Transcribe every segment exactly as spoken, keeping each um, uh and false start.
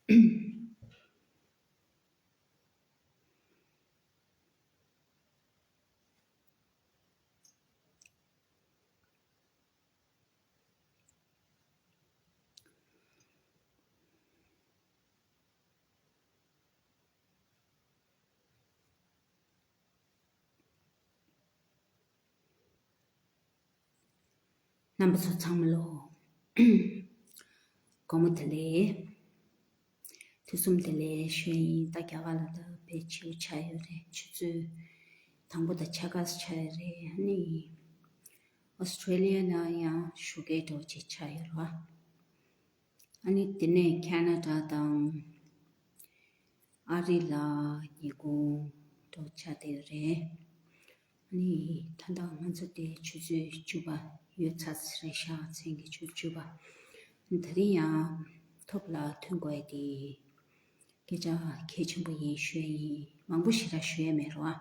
རྣམ་པ་ཚོ་ཚང་མ་ལོ། དགོང་མོ་བདེ་ལེགས། དུས་གསུམ་བདེ་ལེགས་ཞུ་ཡ་ཡིན། ད་རྒྱ་གར་ལ་ད་དཔེ་བྱིའུ་ཆགས་ཡོད་རེད། ཆུ་ཚོད་དང་པོ་དང་ཕྱེད་ཀ་ཙམ་ཆགས་ཡོད་རེད། ཨ་ནི་ཨོ་སི་ཁྲེ་ལི་ཡ་ལ་ཡང་ཞོགས་ཀས་འགྲོ་ཅིག་ཆགས་ཡོད་རེད་བ། ཨ་ནི་དེ་ནས་ཁ་ན་ཌ་དང་ཨ་རི་ལ་ཉིན་གུང་འགྲོ་ཆགས་བསྡད་ཡོད་རེད། ཨ་ནི་ད་ལྟ་ང་ཚོ་དེ་ཆུ་ཚོད་བཅུ་པ་ཡོལ་ཚར་རེད་ཤག་མཚན་གྱི་ཆུ་ཚོད་བཅུ་པ། ད་རིང་ཡང་ཐོག་ལ་ཐོན་དགོས་ཡ་དེ་སྐད་ཆ་གལ་ཆེན་པོ་ཡིན་ཞུ་ཡ་ཡིན། མང་པོ་ཞེ་དྲག་ཞུ་ཡ་མེད་རོ།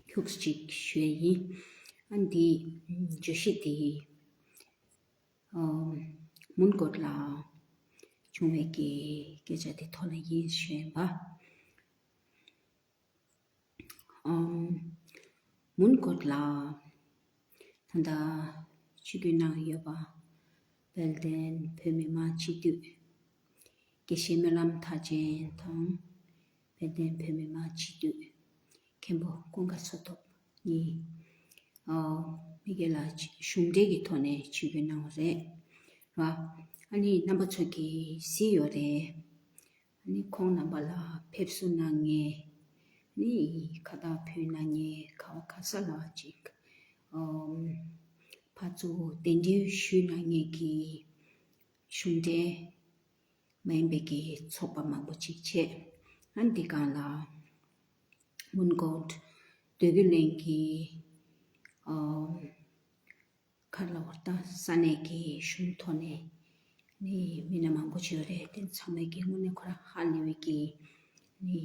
ཁྱུག་ཅིག་ཞུ་ཡ་ཡིན། ཨ་ནི་འདི་བརྗོད་གཞི་འདི་ཨམ་མུན་གོད་ལ་བྱུང་བའི་གི་སྐད་ཆ་དེ་ཐོག་ནས་ཡིན་ཞུ་ཡིན་པ། ཨམ་མུན་གོད་ལ་ད་ལྟ་ཆིབས་བསྒྱུར་གནང་ཡོད་པ་དཔལ་ལྡན་བོད་མི་མང་སྤྱི་འཐུས། དགེ་བཤེས་སྨོན་ལམ་མཐར་ཕྱིན་དང་། དཔལ་ལྡན་བོད་མི་མང་སྤྱི་འཐུས་མཁན་པོ་ཀུན་དགའ་མཚོ་ཐོབ་གཉིས། ཨ་མི་སྒེར་ལ་གཞུང་འབྲེལ་གྱི་ཐོག་ནས་ཆིབས་བསྒྱུར་གནང་བ་རེད་བ། ཨ་ནི་རྣམ་པ་ཚོ་གིས་གཟིགས་ཡོད་རེད། ཨ་ནི་ཁོང་རྣམ་པ་ལ་ཕེབས་བསུ་གནང་མཁན། ཨ་ནི་ཁ་བཏགས་ཕུལ་གནང་མཁན། ག་བ་ག་ས་ལ་ཅིག་ཨམ་ཕར་ཚུར་གདན་འདྲེན་ཞུས་གནང་མཁན་གྱི་གཞུང་འབྲེལ་མ་ཡིན་པའི་གི་ཚོགས་པ་མང་པོ་ཅིག་བྱས། ཨ་ནི་འདི་སྒང་ལ་མུན་གོད་འདོད་རྒུ་གླིང་གི་ཨ་ག་རེ་ལབ་དགོས་རེད། ད་ས་གནས་ཀྱི་གཞུང་ཐོག་ནས་ནི་མི་སྣ་མང་པོ་ཅིག་ཡོད་རེད། དེ་ཚང་མས་ཀྱི་དངོས་གནས་ཁོ་རང་ཧ་ལས་པའི་གི་ནི་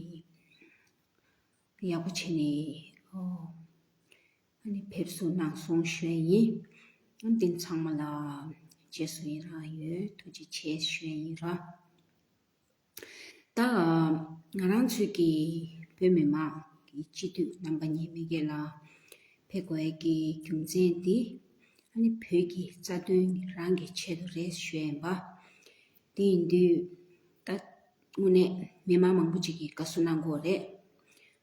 ཡག་པོ་བྱས་ནས་ཨོ་ཨ་ནི་ཕེབས་བསུ་གནང་སོང་ཞུ་ཡ་ཡིན། ཨ་ནི་དེ་ཚང་མ་ལ་རྗེས་སུ་ཡི་རང་ཡོད། ཐུགས་རྗེ་ཆེ་ཞུ་ཡ་ཡིན་ར། ད་ང་རང་ཚོའི་གི་བོད་མི་མང་གི་སྤྱི་འཐུས་རྣམ་པ་གཉིས་མི་སྒེར་ལ་ཕེབས་དགོས་ཡ་གི་རྒྱུ་མཚན་འདི་ཨ་ནི་བོད་ཀྱི་རྩ་དོན་རང་གི་ཆེད་དུ་རེད་ཞུ་ཡ་ཡིན་པ། དེ་ཡིན་དུས་ད་དངོས་གནས་མི་མང་མང་པོ་ཅིག་གིས་དགའ་བསུ་གནང་གི་ཡོད་རེད།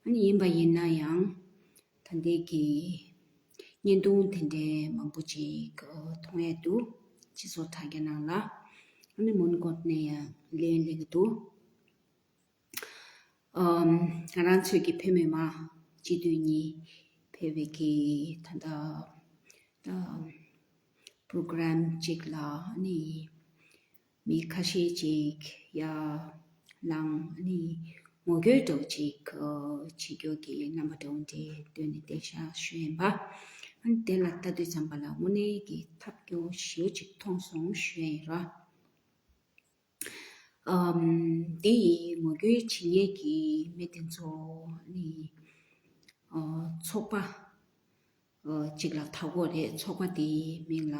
ཨ་ནི་ཡིན་པ་ཡིན་ན་ཡང་ད་ལྟའི་གི་བརྙན་ཐུང་དེ་འདྲའི་མང་པོ་ཅིག་མཐོང་ཡ་འདུག་སྤྱི་ཚོགས་དྲ་རྒྱ་ནང་ལ། ཨ་ནི་མོན་གྷོ་ནས་ཡང་ལན་སླེབས་ཀྱི་འདུག་ཨམ་ང་རང་ཚོའི་གི་བོད་མི་མང་སྤྱི་འཐུས་གཉིས་ཕེབས་པའི་གི་ད་ལྟ་ད་པྲོ་གྲམ་གཅིག་ལ་ཨ་ནི་མི་ཁ་ཤས་ཅིག་ཡར་ལངས། ཨ་ནི་ངོ་རྒོལ་འདྲ་བོ་ཅིག་བྱེད་རྒྱུ་གི་རྣམ་པ་འདྲ་བོ་འདྲ་སྟོན་ནས་བསྡད་ཤག་ཞུ་ཡིན་པ། ཨ་ནི་དེ་ལ་ལྟ་དུས་ཙམ་པ་ལ་དངོས་གནས་ཀྱི་ཐབས་སྐྱོ་ཞེ་པོ་ཅིག་མཐོང་སོང་ཞུ་ཡིན་ར། ཨམ་དེ་ཡི་ངོ་རྒོལ་བྱེད་མཁན་གྱི་མི་དེ་ཚོ་ནི་ཨ་ཚོགས་པ་ཨ་གཅིག་ལ་འཐབ་ཀྱི་ཡོད་རེད། ཚོགས་པ་དེའི་མིང་ལ་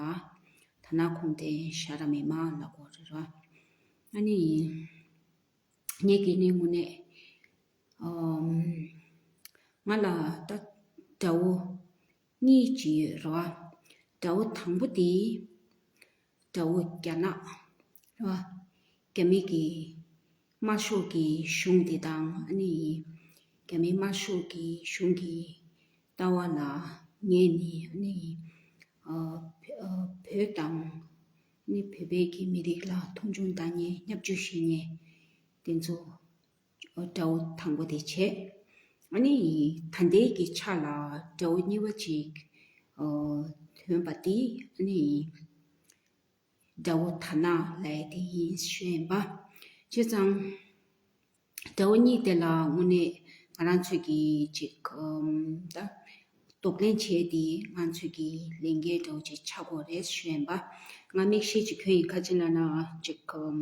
ཐ་ན་གུང་ཁྲན་ཤ་ར་མི་མ་ལབ་ཀྱི་ཡོད་རེད་ར། ཨ་ནི་ངས་ཀྱི་ནི་དངོས་གནས་ཨམ་ང་ལ་ད་དགྲ་བོ་གཉིས་ཅིག་ཡོད་རེད་བ། དགྲ་བོ་དང་པོ་དེ་དགྲ་བོ་རྒྱ་ནག་རེད་བ། རྒྱ་མི་གི་དམར་ཤོག་གི་གཞུང་དེ་དང་ཨ་ནི་རྒྱ་མི་དམར་ཤོག་གི་གཞུང་གི་ལྟ་བ་ལ་ངས་ནི་ཨ་ནི་ཨ་བོད་དང་ཨ་ནི་བོད་པའི་གི་མི་རིགས་ལ་མཐོང་ཆུང་བཏང་མཁན་བརྙས་བཅོས་བྱེད་མཁན་དེ་ཚོ་དགྲ་བོ་དང་པོ་དེ་བྱས། ཨ་ནི་ད་ལྟའི་གི་ཆ་ལ་དགྲ་བོ་གཉིས་པ་ཅིག་ཨ་ཐོན་པ་དེ་ཨ་ནི་དགྲ་བོ་དར་ནག་ལབ་ཡ་དེ་ཡིན་ཞུ་ཡིན་པ། བྱས་ཙང་དགྲ་བོ་གཉིས་དེ་ལ་དངོས་གནས་ང་རང་ཚོས་ཀྱི་ཅིག་ཨམ་ད་གདོང་ལེན་བྱས་ཏེ་ང་ཚོས་ཀྱི་ལས་འགན་འདྲ་བོ་ཅིག་ཆགས་ཀྱི་ཡོད་རེད་ཞུ་ཡིན་པ། ང་དམིགས་བསལ་ཅིག་གྱོན་ཡིན། ག་ཅི་ལབ་ན་ཅིག་ཨམ་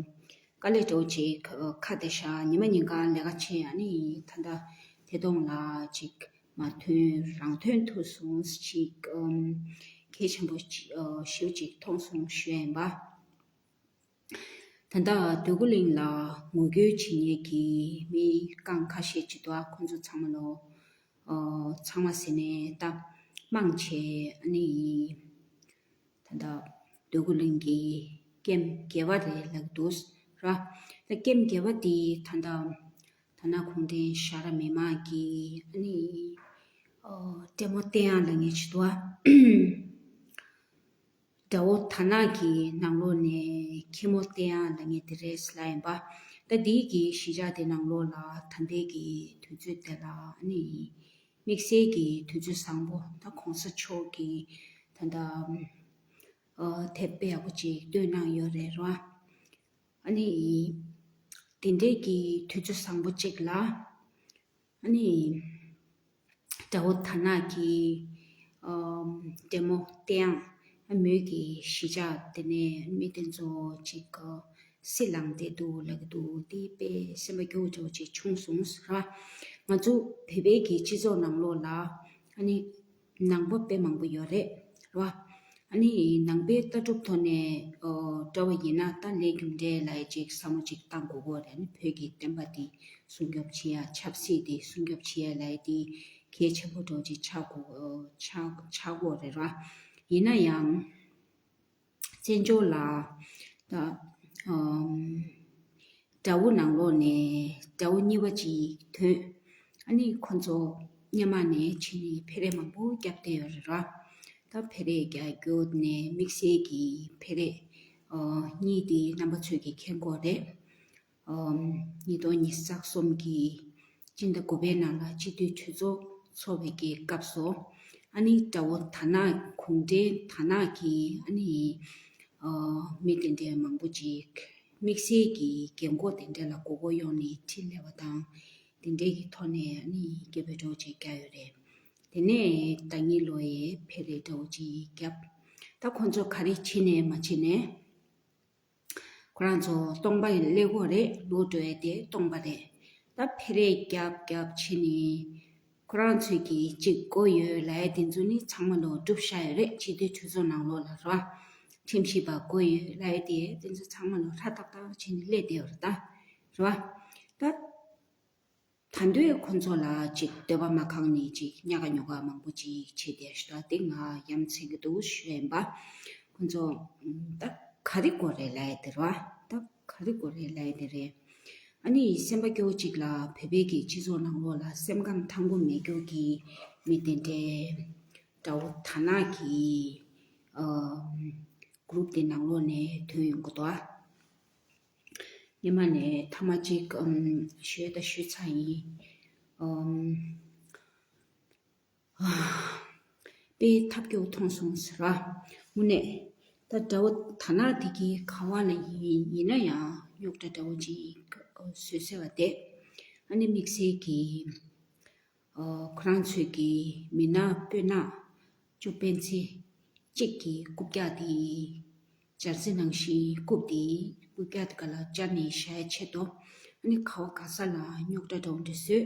དཀའ་ལས་འདྲ་བོ་ཅིག་ཁ་བདེ་ཤག་ཉི་མ་ཉིན་གང་ལས་ཀ་བྱེད། ཨ་ནི་ད་ལྟ་དེ་གདོང་ལ་ཅིག་མ་ཐོན་རང་ཐོན་ཐུབ་སོང་། ཅིག་ཨམ་གལ་ཆེན་པོ་ཅིག་ཨ་ཞེ་པོ་ཅིག་མཐོང་སོང་ཞུ་ཡིན་པ། ད་ལྟ་འདོད་རྒུ་གླིང་ལ་ངོ་རྒོལ་བྱེད་མཁན་གྱི་མི་རྐང་ཁ་ཤས་ཅིག་འདུག་ཁོང་ཚོ་ཚང་མ་ལོ། ཨོ། ཚང་མ་ཟེར་ནས་ད་མང་ཆེ་ཨ་ནི་ད་ལྟ་འདོད་རྒུ་གླིང་གི་ཀེམ་བརྒྱད་པ་རེད་ལབ་འདུག་ར། ད་ཀེམ་བརྒྱད་པ་དེ་ད་ལྟ་ད་ནང་གུང་ཁྲན་ཤ་ར་མི་མང་གི་ཨ་ནི་ཨོ་ལྟད་མོ་བལྟ་ཡག་ལབ་མཁན་ཅིག་འདུག་དགྲ་བོ་དར་ནག་གི་ནང་ལོགས་ནས་ཁྱི་མོ་བསྟེན་ཡག་ལབ་མཁན་དེ་རེད་ཟེར་ལབ་ཡིན་པ། ད་འདི་གི་གཞིས་ཆགས་དེ་ནང་ལོགས་ལ་ད་ལྟའི་གི་དུས་ཚོད་དེ་ལ་ཨ་ནི་དམིགས་བསལ་གྱི་དུས་ཚོད་བཟང་པོ་ད་གོང་ས་མཆོག་གིས་ད་ལྟ་ཨ་དེབ་དཔེ་ཡག་པོ་ཅིག་བཏོན་གནང་ཡོད་རེད་ར། ཨ་ནི་དེ་འདྲའི་གི་དུས་ཚོད་བཟང་པོ་ཅིག་ལ། ཨ་ནི་དགྲ་བོ་དར་ནག་གི་ཨམ་ལྟད་མོ་བལྟ་ཡག་ཨ་མོས་ཀྱི་གཞིས་ཆགས་དེ་ནས་མི་དེ་ཚོ་ཅིག་སྲིད་ལངས་བསྡད་འདུག་ལབ་ཀྱི་འདུག་དེ་དཔེ་སེམས་པ་སྐྱོ་བོ་འདྲ་བོ་ཅིག་བྱུང་སོང་ཟེར་བ། ང་ཚོ་བོད་པའི་གི་སྤྱི་ཚོགས་ནང་ལོགས་ལ་ཨ་ནི་ནང་པ་དཔེ་མང་པོ་ཡོད་རེད་ར། ཨ་ནི་ནང་པའི་ལྟ་གྲུབ་ཐོག་ནས་ཨོ་འདྲ་བ་ཡིན་ན་ད་ལས་རྒྱུ་འབྲས་ལ་ཡ་ཅིག་བསམ་བློ་ཅིག་བཏང་དགོས་ཀྱི་རེད། ཨ་ནི་བོད་ཀྱི་བསྟན་པ་འདི་སྲུང་སྐྱོབ་བྱེད་ཡ། ཆབ་སྲིད་འདི་སྲུང་སྐྱོབ་བྱེད་ཡ་ལ་ཡ་འདི་གལ་ཆེན་པོ་འདྲ་བོ་ཅིག་ཆགས་དགོས་ཆགས་ཆགས་དགོས་རེད་ར། ཡིན་ན་ཡང་། བཙན་བྱོལ་ལ་ད་ཨམ་དགྲ་བོ་ནང་ལོགས་ནས་དགྲ་བོ་གཉིས་པ་ཅིག་ཐོན། ཨ་ནི་ཁོ་ཚོ་སྔོན་མ་ནས་ཕྱི་ནས་འཕེན་རེས་མང་པོ་བརྒྱབ་བསྡད་ཡོད་རེད་ར། ད་འཕེན་རེས་རྒྱག་རྒྱུ་ནས་དམིགས་བསལ་གྱི་འཕེན་རེས་ཨ་གཉིས་དེ་རྣམ་པ་ཚོས་ཀྱིས་མཁྱེན་གྱི་ཡོད་རེད། ཨམ་ཉིས་སྟོང་ཉི་ཤུ་རྩ་གསུམ་གྱི་སྤྱི་ཟླ་དགུ་པའི་ནང་ལ་སྤྱི་འཐུས་གྲོས་ཚོགས་འཚོགས་པའི་གི་སྐབས་སུ། ཨ་ནི་དགྲ་བོ་དར་ནག་གུང་ཁྲན་དར་ནག་གི་ཨ་ནི་ཨ་མི་དེ་འདྲའི་མང་པོ་ཅིག་དམིགས་བསལ་གྱི་རྒན་གོག་དེ་འདྲ་ལ་མགོ་སྐོར་གཡོགས་ནས་ཁྲིད་སླེབས་པ་དང་། དེ་འདྲའི་གི་ཐོག་ནས་ཨ་ནི་སྐད་འབོད་འདྲ་བོ་ཅིག་བརྒྱབ་ཡོད་རེད། དེ་ནས་ཟླ་ཉིན་ལོ་ཡི་འཕེན་རེས་འདྲ་བོ་ཅིག་བརྒྱབ། ད་ཁོང་ཚོ་ག་རེ་བྱས་ནས་མ་བྱས་ནས། ཁོ་རང་ཚོ་སྟོང་པ་ཡིན་སླེབས་ཀྱི་ཡོད་རེད། ལོག་འགྲོ་ཡ་དེ་སྟོང་པ་རེད། ད་འཕེན་རེས་རྒྱབ་རྒྱབ་བྱས་ནས། ཁོ་རང་ཚོས་ཀྱིས་གཅིག་དགོས་ཡོད་ལབ་ཡ་དེ་ཚོ་ནི་ཚང་མ་ལོ་སྒྲུབ་བཞག་ཡོད་རེད། སྤྱི་འཐུས་གྲོས་ཚོགས་ནང་ལོགས་ལ་ར། ཁྲིམས་ཞིབ་པ་དགོས་ཡོད་ལབ་ཡ་དེ་དེ་ཚོ་ཚང་མ་ལོ་ཧྲ་ཏག་ཏག་བྱས་ནས་སླེབས་བསྡད་ཡོད་རེད་ད། རེད་བ། ད། ད་དུང་ཁོང་ཚོ་ལ་ཅིག་འདོད་པ་མ་ཁེངས་ནས་ཅིག་ཉག་ག་ཉོག་ག་མང་པོ་ཅིག་བྱས་བསྡད་ཤག་ད་དེ་ང་ཡ་མཚན་གྱི་འདུག་ཞུ་ཡིན་པ། ཁོང་ཚོ་ད་ག་རེ་དགོས་རེད་ལབ་ཡ་དེ་རེད་བ། ད་ག་རེ་དགོས་རེད་ལབ་ཡ་དེ་རེད། ཨ་ནི་སེམས་པ་སྐྱོ་བོ་ཅིག་ལ་བོད་པའི་གི་སྤྱི་ཚོགས་ནང་ལོགས་ལ་སེམས་ཁམས་ཐང་པོ་མེད་རྒྱུ་གི་མི་དེ་འདྲའི་དགྲ་བོ་དར་ནག་གི་ཨ་གུ་རུབ་དེ་ནང་ལོགས་ནས་ཐོན་ཡོང་གི་འདུག་ཨ། སྔོན་མ་ནས་ཐ་མ་གཅིག་ཨམ་ཞུས་ད་ཞུས་ཚར་ཡིན། ཨམ་དཔེ་ཐབས་སྐྱོ་མཐོང་སོང་ཟེར་བ། དངོས་གནས་ད་དགྲ་བོ་དར་ནག་དེ་གི་ཁ་བ་ལ་ཡིན་ཡིན་ན་ཡང་རྙོག་དྲ་འདྲ་བོ་ཅིག་བཟོས་ཟེར་བ་དེ། ཨ་ནི་དམིགས་བསལ་གྱི་ཁོ་རང་ཚོས་ཀྱི་མི་ནག་སྤོས་ནག་ཅོ་སྤེན་ཚེ་གཅིག་གི་རྐུབ་བཀྱག་དེ། སྦྱར་རྩི་ནང་བཞིན་རྐུབ་དེ་རྐུབ་བཀྱག་དེ་ག་ལ་སྦྱར་ནས་བཞག་ཡ་ཆེད་དུ། ཨ་ནི་ག་བ་ག་ས་ལ་རྙོག་དྲ་འདྲ་བོ་འདྲ་བཟོས།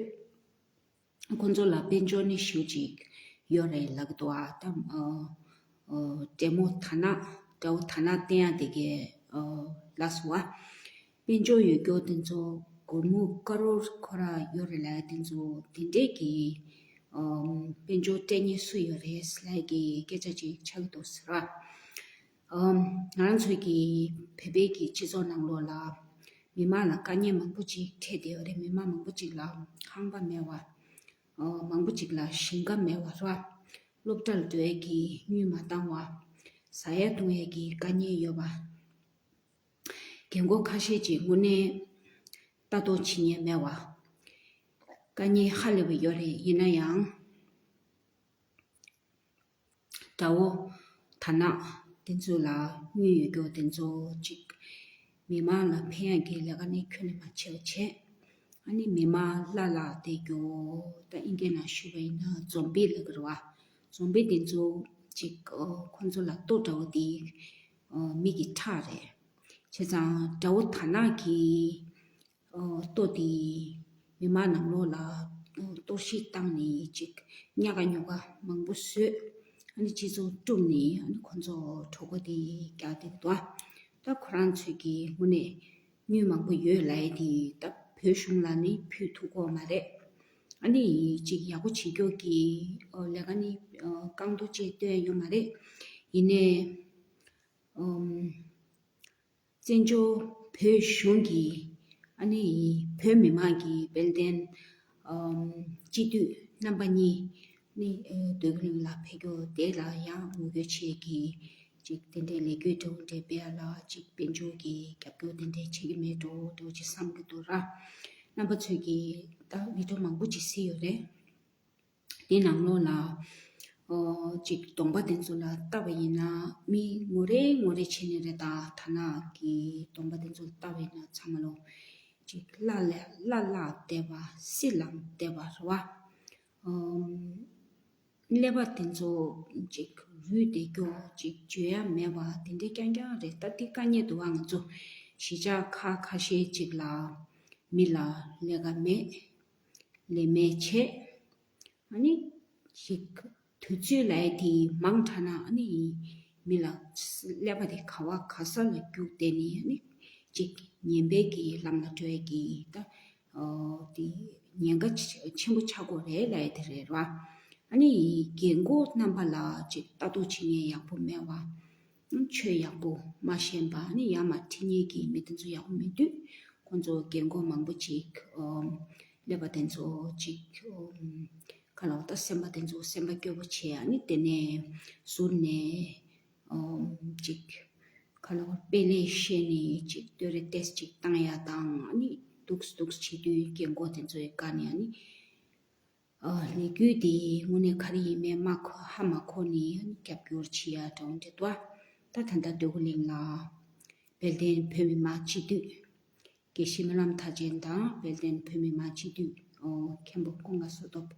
ཁོང་ཚོ་ལ་དཔལ་འབྱོར་ནི་ཞེ་པོ་ཅིག་ཡོད་རེད་ལབ་ཀྱི་འདུག་ཨ། ད་ཨ་ཨ་འདྲེ་མོ་དར་ནག་དགྲ་བོ་དར་ནག་བསྟེན་ཡག་དེ་གའི་ཨ་ལགས་སོ་བ། དཔལ་འབྱོར་ཡོད་རྒྱུ་དེ་ཚོ་སྒོར་མོ་ཀ་རོར་ཁོ་ར་ཡོད་རེད་ལབ་ཡ་དེ་ཚོ་དེ་འདྲས་ཀྱི་ཨམ་དཔལ་འབྱོར་སྤྲད་མཁན་སུ་ཡོད་རེད་ལབ་ཀྱི་སྐད་ཆ་ཅིག་ཆགས་ཀྱི་འདུག་ཟེར་བ། ཨམ་ང་རང་ཚོའི་གི་བོད་པའི་གི་སྤྱི་ཚོགས་ནང་ལོགས་ལ་མི་མང་ལ་དཀའ་ངལ་མང་པོ་ཅིག་འཕྲད་བསྡད་ཡོད་རེད། མི་མང་མང་པོ་ཅིག་ལ་ཁང་པ་མེད་པ། ཨ་མང་པོ་ཅིག་ལ་ཞིང་ཁ་མེད་པ་ར། སློབ་གྲྭར་འགྲོ་ཡས་ཀྱི་དངུལ་མ་འདང་བ། ཟ་ཡས་འཐུང་ཡས་ཀྱི་དཀའ་ངལ་ཡོད་པ། རྒན་གོག་ཁ་ཤས་ཀྱིས་དངོས་གནས་ལྟ་རྟོག་བྱེད་མཁན་མེད་པ། དཀའ་ངལ་ཧ་ལས་པ་ཡོད་རེད། ཡིན་ན་ཡང་། དགྲ་བོ་དར་ནག་དེ་ཚོ་ལ་དངུལ་ཡོད་རྒྱུ་དེ་ཚོ་གཅིག་མི་མང་ལ་ཕན་ཡག་གི་ལས་ཀ་ནི་ཁྱོན་ནས་མ་བྱེད་པ་བྱས། ཨ་ནི་མི་མང་ལ་ལ་བསྡད་རྒྱུ། ད་ཨིན་སྐད་ནང་ཞུས་པ་ཡིན་ན་ཛོམ་བི་ལབ་ཀྱི་རེད་བ། ཛོམ་བི་དེ་ཚོ་གཅིག་ཁོ་ཚོ་ལ་ལྟོ་འདྲ་བོ་དེ་མི་གི་ཁྲག་རེད། བྱས་ཙང་དགྲ་བོ་དར་ནག་གི་ལྟོ་དེ་མི་མང་ནང་ལོགས་ལ་གཏོར་བཤིག་བཏང་ནས་ཅིག་ཉག་ག་ཉོག་ག་མང་པོ་བཟོས། ཨ་ནི་སྤྱི་ཚོགས་དཀྲུགས་ནས་ཨ་ནི་ཁོ་ཚོ་གྲོད་ཁོག་དེ་རྒྱགས་བསྡད་འདུག་ད་ཁོ་རང་ཚོས་ཀྱི་དངོས་གནས་དངུལ་མང་པོ་ཡོད་ལབ་ཡས་དེ་ད་བོད་གཞུང་ལ་ནི་ཕུལ་ཐུབ་ཀྱི་ཡོད་མ་རེད། ཨ་ནི་ཅིག་ཡག་པོ་བྱེད་རྒྱུ་གི་ཨོ་ལས་ཀ་ནི་ཨོ་རྐང་ཐོག་ཅིག་སྟོན་ཡོད་མ་རེད། ཡིན་ནའི་ཨོམ། བཙན་བྱོལ་བོད་གཞུང་གི་ཨ་ནི་བོད་མི་མང་གི་དཔལ་ལྡན་ཨམ་སྤྱི་འཐུས་རྣམ་པ་གཉིས་ནི་ཨེ་སྡོད་གླིང་ལ་ཕེབས་རྒྱུ་དེ་ལ་ཡང་ངོ་རྒོལ་བྱེད་ཀྱི་ཅིག་དེ་འདྲའི་ལས་འགུལ་འདྲ་བོ་འདྲ་སྤེལ་ཡ་ལ་ཅིག་དཔལ་འབྱོར་གྱི་རྒྱབ་སྐྱོར་དེ་འདྲ་བྱེད་ཀྱི་མེད་འགྲོ་འདྲ་བོ་ཅིག་བསམ་གྱི་འདུག་ར། རྣམ་པ་ཚོས་ཀྱིས་ད་བི་ཌིའོ་མང་པོ་ཅིག་གཟིགས་ཡོད་རེད། དེ་ནང་ལོགས་ལ་ཨོ་ཅིག་གདོང་པ་དེ་ཚོ་ལ་ལྟ་བ་ཡིན་ན་མི་ངོ་རེ་ངོ་རེ་བྱས་ནས་རེད། ད་ཐ་ན་གི་གདོང་པ་དེ་ཚོ་ལ་ལྟ་བ་ཡིན་ན་ཚང་མ་ལོ་ཅིག་བླ་ལ་བླ་ལ་བསྡད་པ་སྲིད་ལ་བསྡད་པ་རེད་བ། ཨོམ། ཀླད་པ་དེ་ཚོ་ཅིག་རུལ་བསྡད་རྒྱུ་ཅིག་བརྗོད་ཡ་མེད་པ་དེ་འདྲའི་རྐྱང་རྐྱང་རེད། ད་འདི་དཀའ་ངལ་འདུག་ཨ། ང་ཚོ་གཞིས་ཆགས་ཁག་ཁ་ཤས་ཅིག་ལ་མི་ལ་ལས་ཀ་མེད། ལས་མེད་བྱས། ཨ་ནི་ཅིག་དུས་ཚོད་ལ་ཡ་དེ་མང་དྲགས་ན་ཨ་ནི་མི་ལ་ཀླད་པ་དེ་ག་བ་ག་ས་ལ་རྒྱུག་བསྡད་ནས་ཨ་ནི་ཅིག་ངན་པའི་གི་ལམ་ལ་འགྲོ་ཡ་གི་ད་ཨོ་དེ་ཉེན་ཁ་ཆེ་ཆེན་པོ་ཆགས་ཀྱི་ཡོད་རེད་ལབ་ཡ་དེ་རེད་བ། ཨ་ནི་རྒན་གོག་རྣམ་པ་ལ་ཅིག་ལྟ་རྟོག་བྱེད་མཁན་ཡག་པོ་མེད་བ། ཆོས་ཡག་པོ་མ་ཤེས་པ་ཨ་ནི་ཡར་མར་ཁྲིད་མཁན་གྱི་མི་དེ་ཚོ་ཡག་པོ་མེད་དུས་ཁོང་ཚོ་རྒན་གོག་མང་པོ་ཅིག་ཨོ་ཀླད་པ་དེ་ཚོ་ཅིག་ཨོ་ག་ལ་བ་ད་སེམས་པ་དེ་ཚོ་སེམས་པ་སྐྱོ་པོ་བྱས་ཨ་ནི་དེ་ནས་ཟུར་ནས་ཨོ་ཅིག་ག་ལ་བ་དཔེ་ལས་བཤད་ནས་ཅིག་བསྟོད་ར་ཏོག་ཙམ་ཅིག་བཏང་ཡ་དང་ཨ་ནི་འདུག་འདུག་བྱེད་དུས་རྒན་གོག་དེ་ཚོའི་བཀའ་ནས་ཨ་ནི་ཨ་ལས་འགུལ་དེ་དངོས་གནས་ག་རེ་ཡིན་མིན་མ་གོ་ཧ་མ་གོ་ནས་ཨ་ནི་རྒྱབ་སྐྱོར་བྱེད་ཡ་འདྲ་བོ་འདྲ་འདུག་ད་ད་ལྟ་འདོད་རྒུ་གླིང་ལ་དཔལ་ལྡན་བོད་མི་མང་སྤྱི་འཐུས་དགེ་བཤེས་སྨོན་ལམ་མཐར་ཕྱིན་དང་དཔལ་ལྡན་བོད་མི་མང་སྤྱི་འཐུས་ཨོ་མཁན་པོ་ཀུན་དགའ་བསོད་སྟོབས་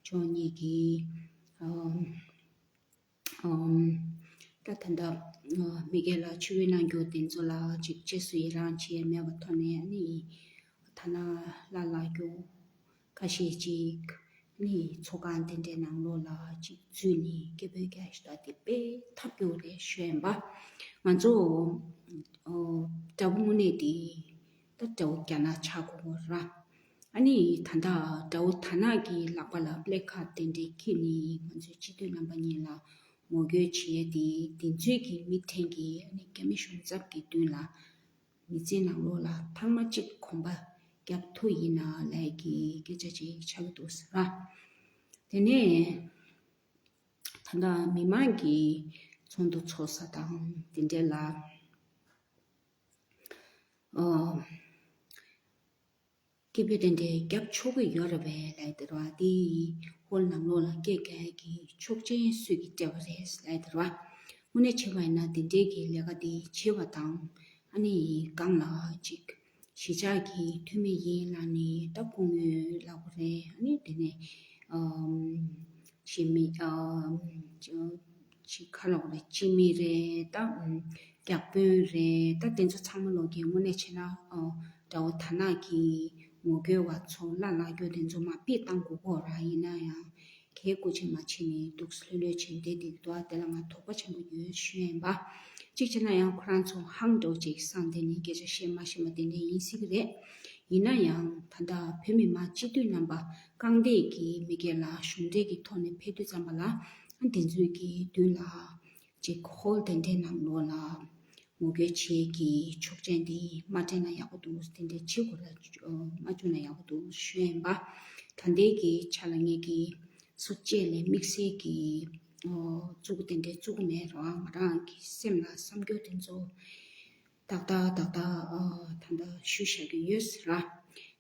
མཆོག་གཉིས་ཀྱིས་ཨོ་ཨོམ། ད་ད་ལྟ་ཨོ་མི་སྒེར་ལ་ཆུ་བོའི་གནང་རྒྱུ་དེ་ཚོ་ལ་ཅིག་རྗེས་སུ་ཡི་རང་བྱེད་མེད་པ་ཐོག་ནས་ཨ་ནི་ཐ་ན་ལ་ལ་རྒྱུ་ཁ་ཤས་ཅིག་ནི་ཚོགས་ཁང་དེ་འདྲའི་ནང་ལོགས་ལ་ཅིག་འཛུལ་ནས་སྐད་འབོད་རྒྱག་ཞིག་ད་དེ་དཔེ་ཐབས་སྐྱོ་རེད་ཞུ་ཡིན་པ། ང་ཚོ་ཨོ་དགྲ་བོ་དངོས་གནས་དེ་ད་དགྲ་བོ་རྒྱ་ནག་ཆགས་དགོས་ར། ཨ་ནི་ད་ལྟ་དགྲ་བོ་དར་ནག་གི་ལག་པ་ལ་པི་ལེ་ཁཱཌ་དེ་འདྲའི་འཁྱེར་ནས་ང་ཚོའི་སྤྱི་འཐུས་རྣམ་པ་གཉིས་ལ་ངོ་རྒོལ་བྱེད་ཡས་དེ་དེ་ཚོའི་གི་མིག་ཕྲན་གྱིས་ཨ་ནི་རྒྱ་མི་གཞུང་ཚབ་ཀྱི་མདུན་ལ་མི་ཚེ་ནང་ལོགས་ལ་ཐེངས་མ་གཅིག་གོམ་པ་རྒྱབ་ཐུབ་ཡིན་ན་ལབ་ཀྱི་སྐད་ཆ་ཅིག་ཆགས་ཀྱི་འདུག་ཟེར་བ། དེ་ནས་ད་ལྟ་མི་མང་གི་ཚོགས་འདུ་ཚོགས་ས་དང་དེ་འདྲ་ལ་ཨོ། སྐད་འབོད་དེ་འདྲའི་རྒྱབ་ཆོག་གི་ཡོད་རེད་པས་ལབ་དེ་རེད་བ། དེ་ཧོལ་ནང་ལོགས་ལ་སྐད་རྒྱག་གི་ཆོག་མཆན་སུས་ཀྱིས་སྤྲད་པ་རེད་ལབ་དེ་རེད་བ། དངོས་གནས་བྱས་པ་ཡིན་ན་དེ་འདྲའི་གི་ལས་ཀ་དེ་བྱེད་པ་དང་ཨ་ནི་སྒང་ལ་ཅིག་གཞིས་ཆགས་ཀྱི་འཐུས་མི་ཡིན་ལབ་ནས་ད་སྐུ་ངོ་ལབ་དགོས་རེད། ཨ་ནི་དེ་ནས་ཨམ་གཞིས་མི་ཨམ་ཅིག་ཁ་ལོག་རེད། སྤྱི་མི་རེད། ད་ཨམ་བརྒྱ་དཔོན་རེད། ད་དེ་ཚོ་ཚང་མ་ལོག་གི་དངོས་གནས་བྱས་ན་ཨོ་དགྲ་བོ་དར་ནག་གི་ངོ་རྒོལ་བ་ཚོ་ལ་ལ་རྒྱོ་དེ་ཚོ་མ་ཕྱིར་བཏང་དགོས་ཀྱི་ཡོད་ར། ཡིན་ན་ཡང་གལ་སྐུ་ཆེ་མ་བྱེད་ནས་འདུག་ལྷོད་ལྷོད་བྱས་བསྡད་དེ་འདུག་དེ་ལ་ང་དོགས་པ་ཆེན་པོ་ཡོད་ཞུ་ཡིན་པ། གཅིག་བྱས་ན་ཡང་ཁོ་རང་ཚོ་ཧང་འདྲ་བོ་ཅིག་སངས་དེ་ནས་སྐད་ཆ་བཤད་མ་ཤེས་པ་དེ་འདྲ་ཡིན་སྲིད་ཀྱི་རེད། ཡིན་ན་ཡང་ད་ལྟ་བོད་མི་མང་སྤྱི་འཐུས་རྣམ་པ་རྐང་འདེགས་ཀྱིས་མི་སྒེར་ལ་གཞུང་འབྲེལ་གྱི་ཐོག་ནས་ཕེབས་དུས་ཙམ་པ་ལ་དེ་ཚོའི་གི་མདུན་ལ་ཅིག་ཧོལ་དེ་འདྲའི་ནང་ལོགས་ལ་ངོ་རྒོལ་བྱེད་ཀྱི་ཆོག་མཆན་དེ་མ་སྤྲད་ན་ཡག་པོ་འདུག་དེ་འདྲའི་བྱེད་དགོས་ལ་མ་བཅུག་ན་ཡག་པོ་འདུག་ཞུ་ཡིན་པ། ད་ལྟའི་གི་ཆ་ལ་ངེད་ཀྱི་སུ་བཅད་ལས་དམིགས་བསལ་གྱི་ཨོ་བཙུགས་དེ་འདྲའི་བཙུགས་མེད་རོགས། ང་རང་གི་སེམས་ལ་བསམ་རྒྱུ་དེ་ཚོ་ཏག་ཏག་ཏག་ཏག་ཨ་ད་ལྟ་ཞུ་བཞག་གི་ཡོད་ཟེར་ར།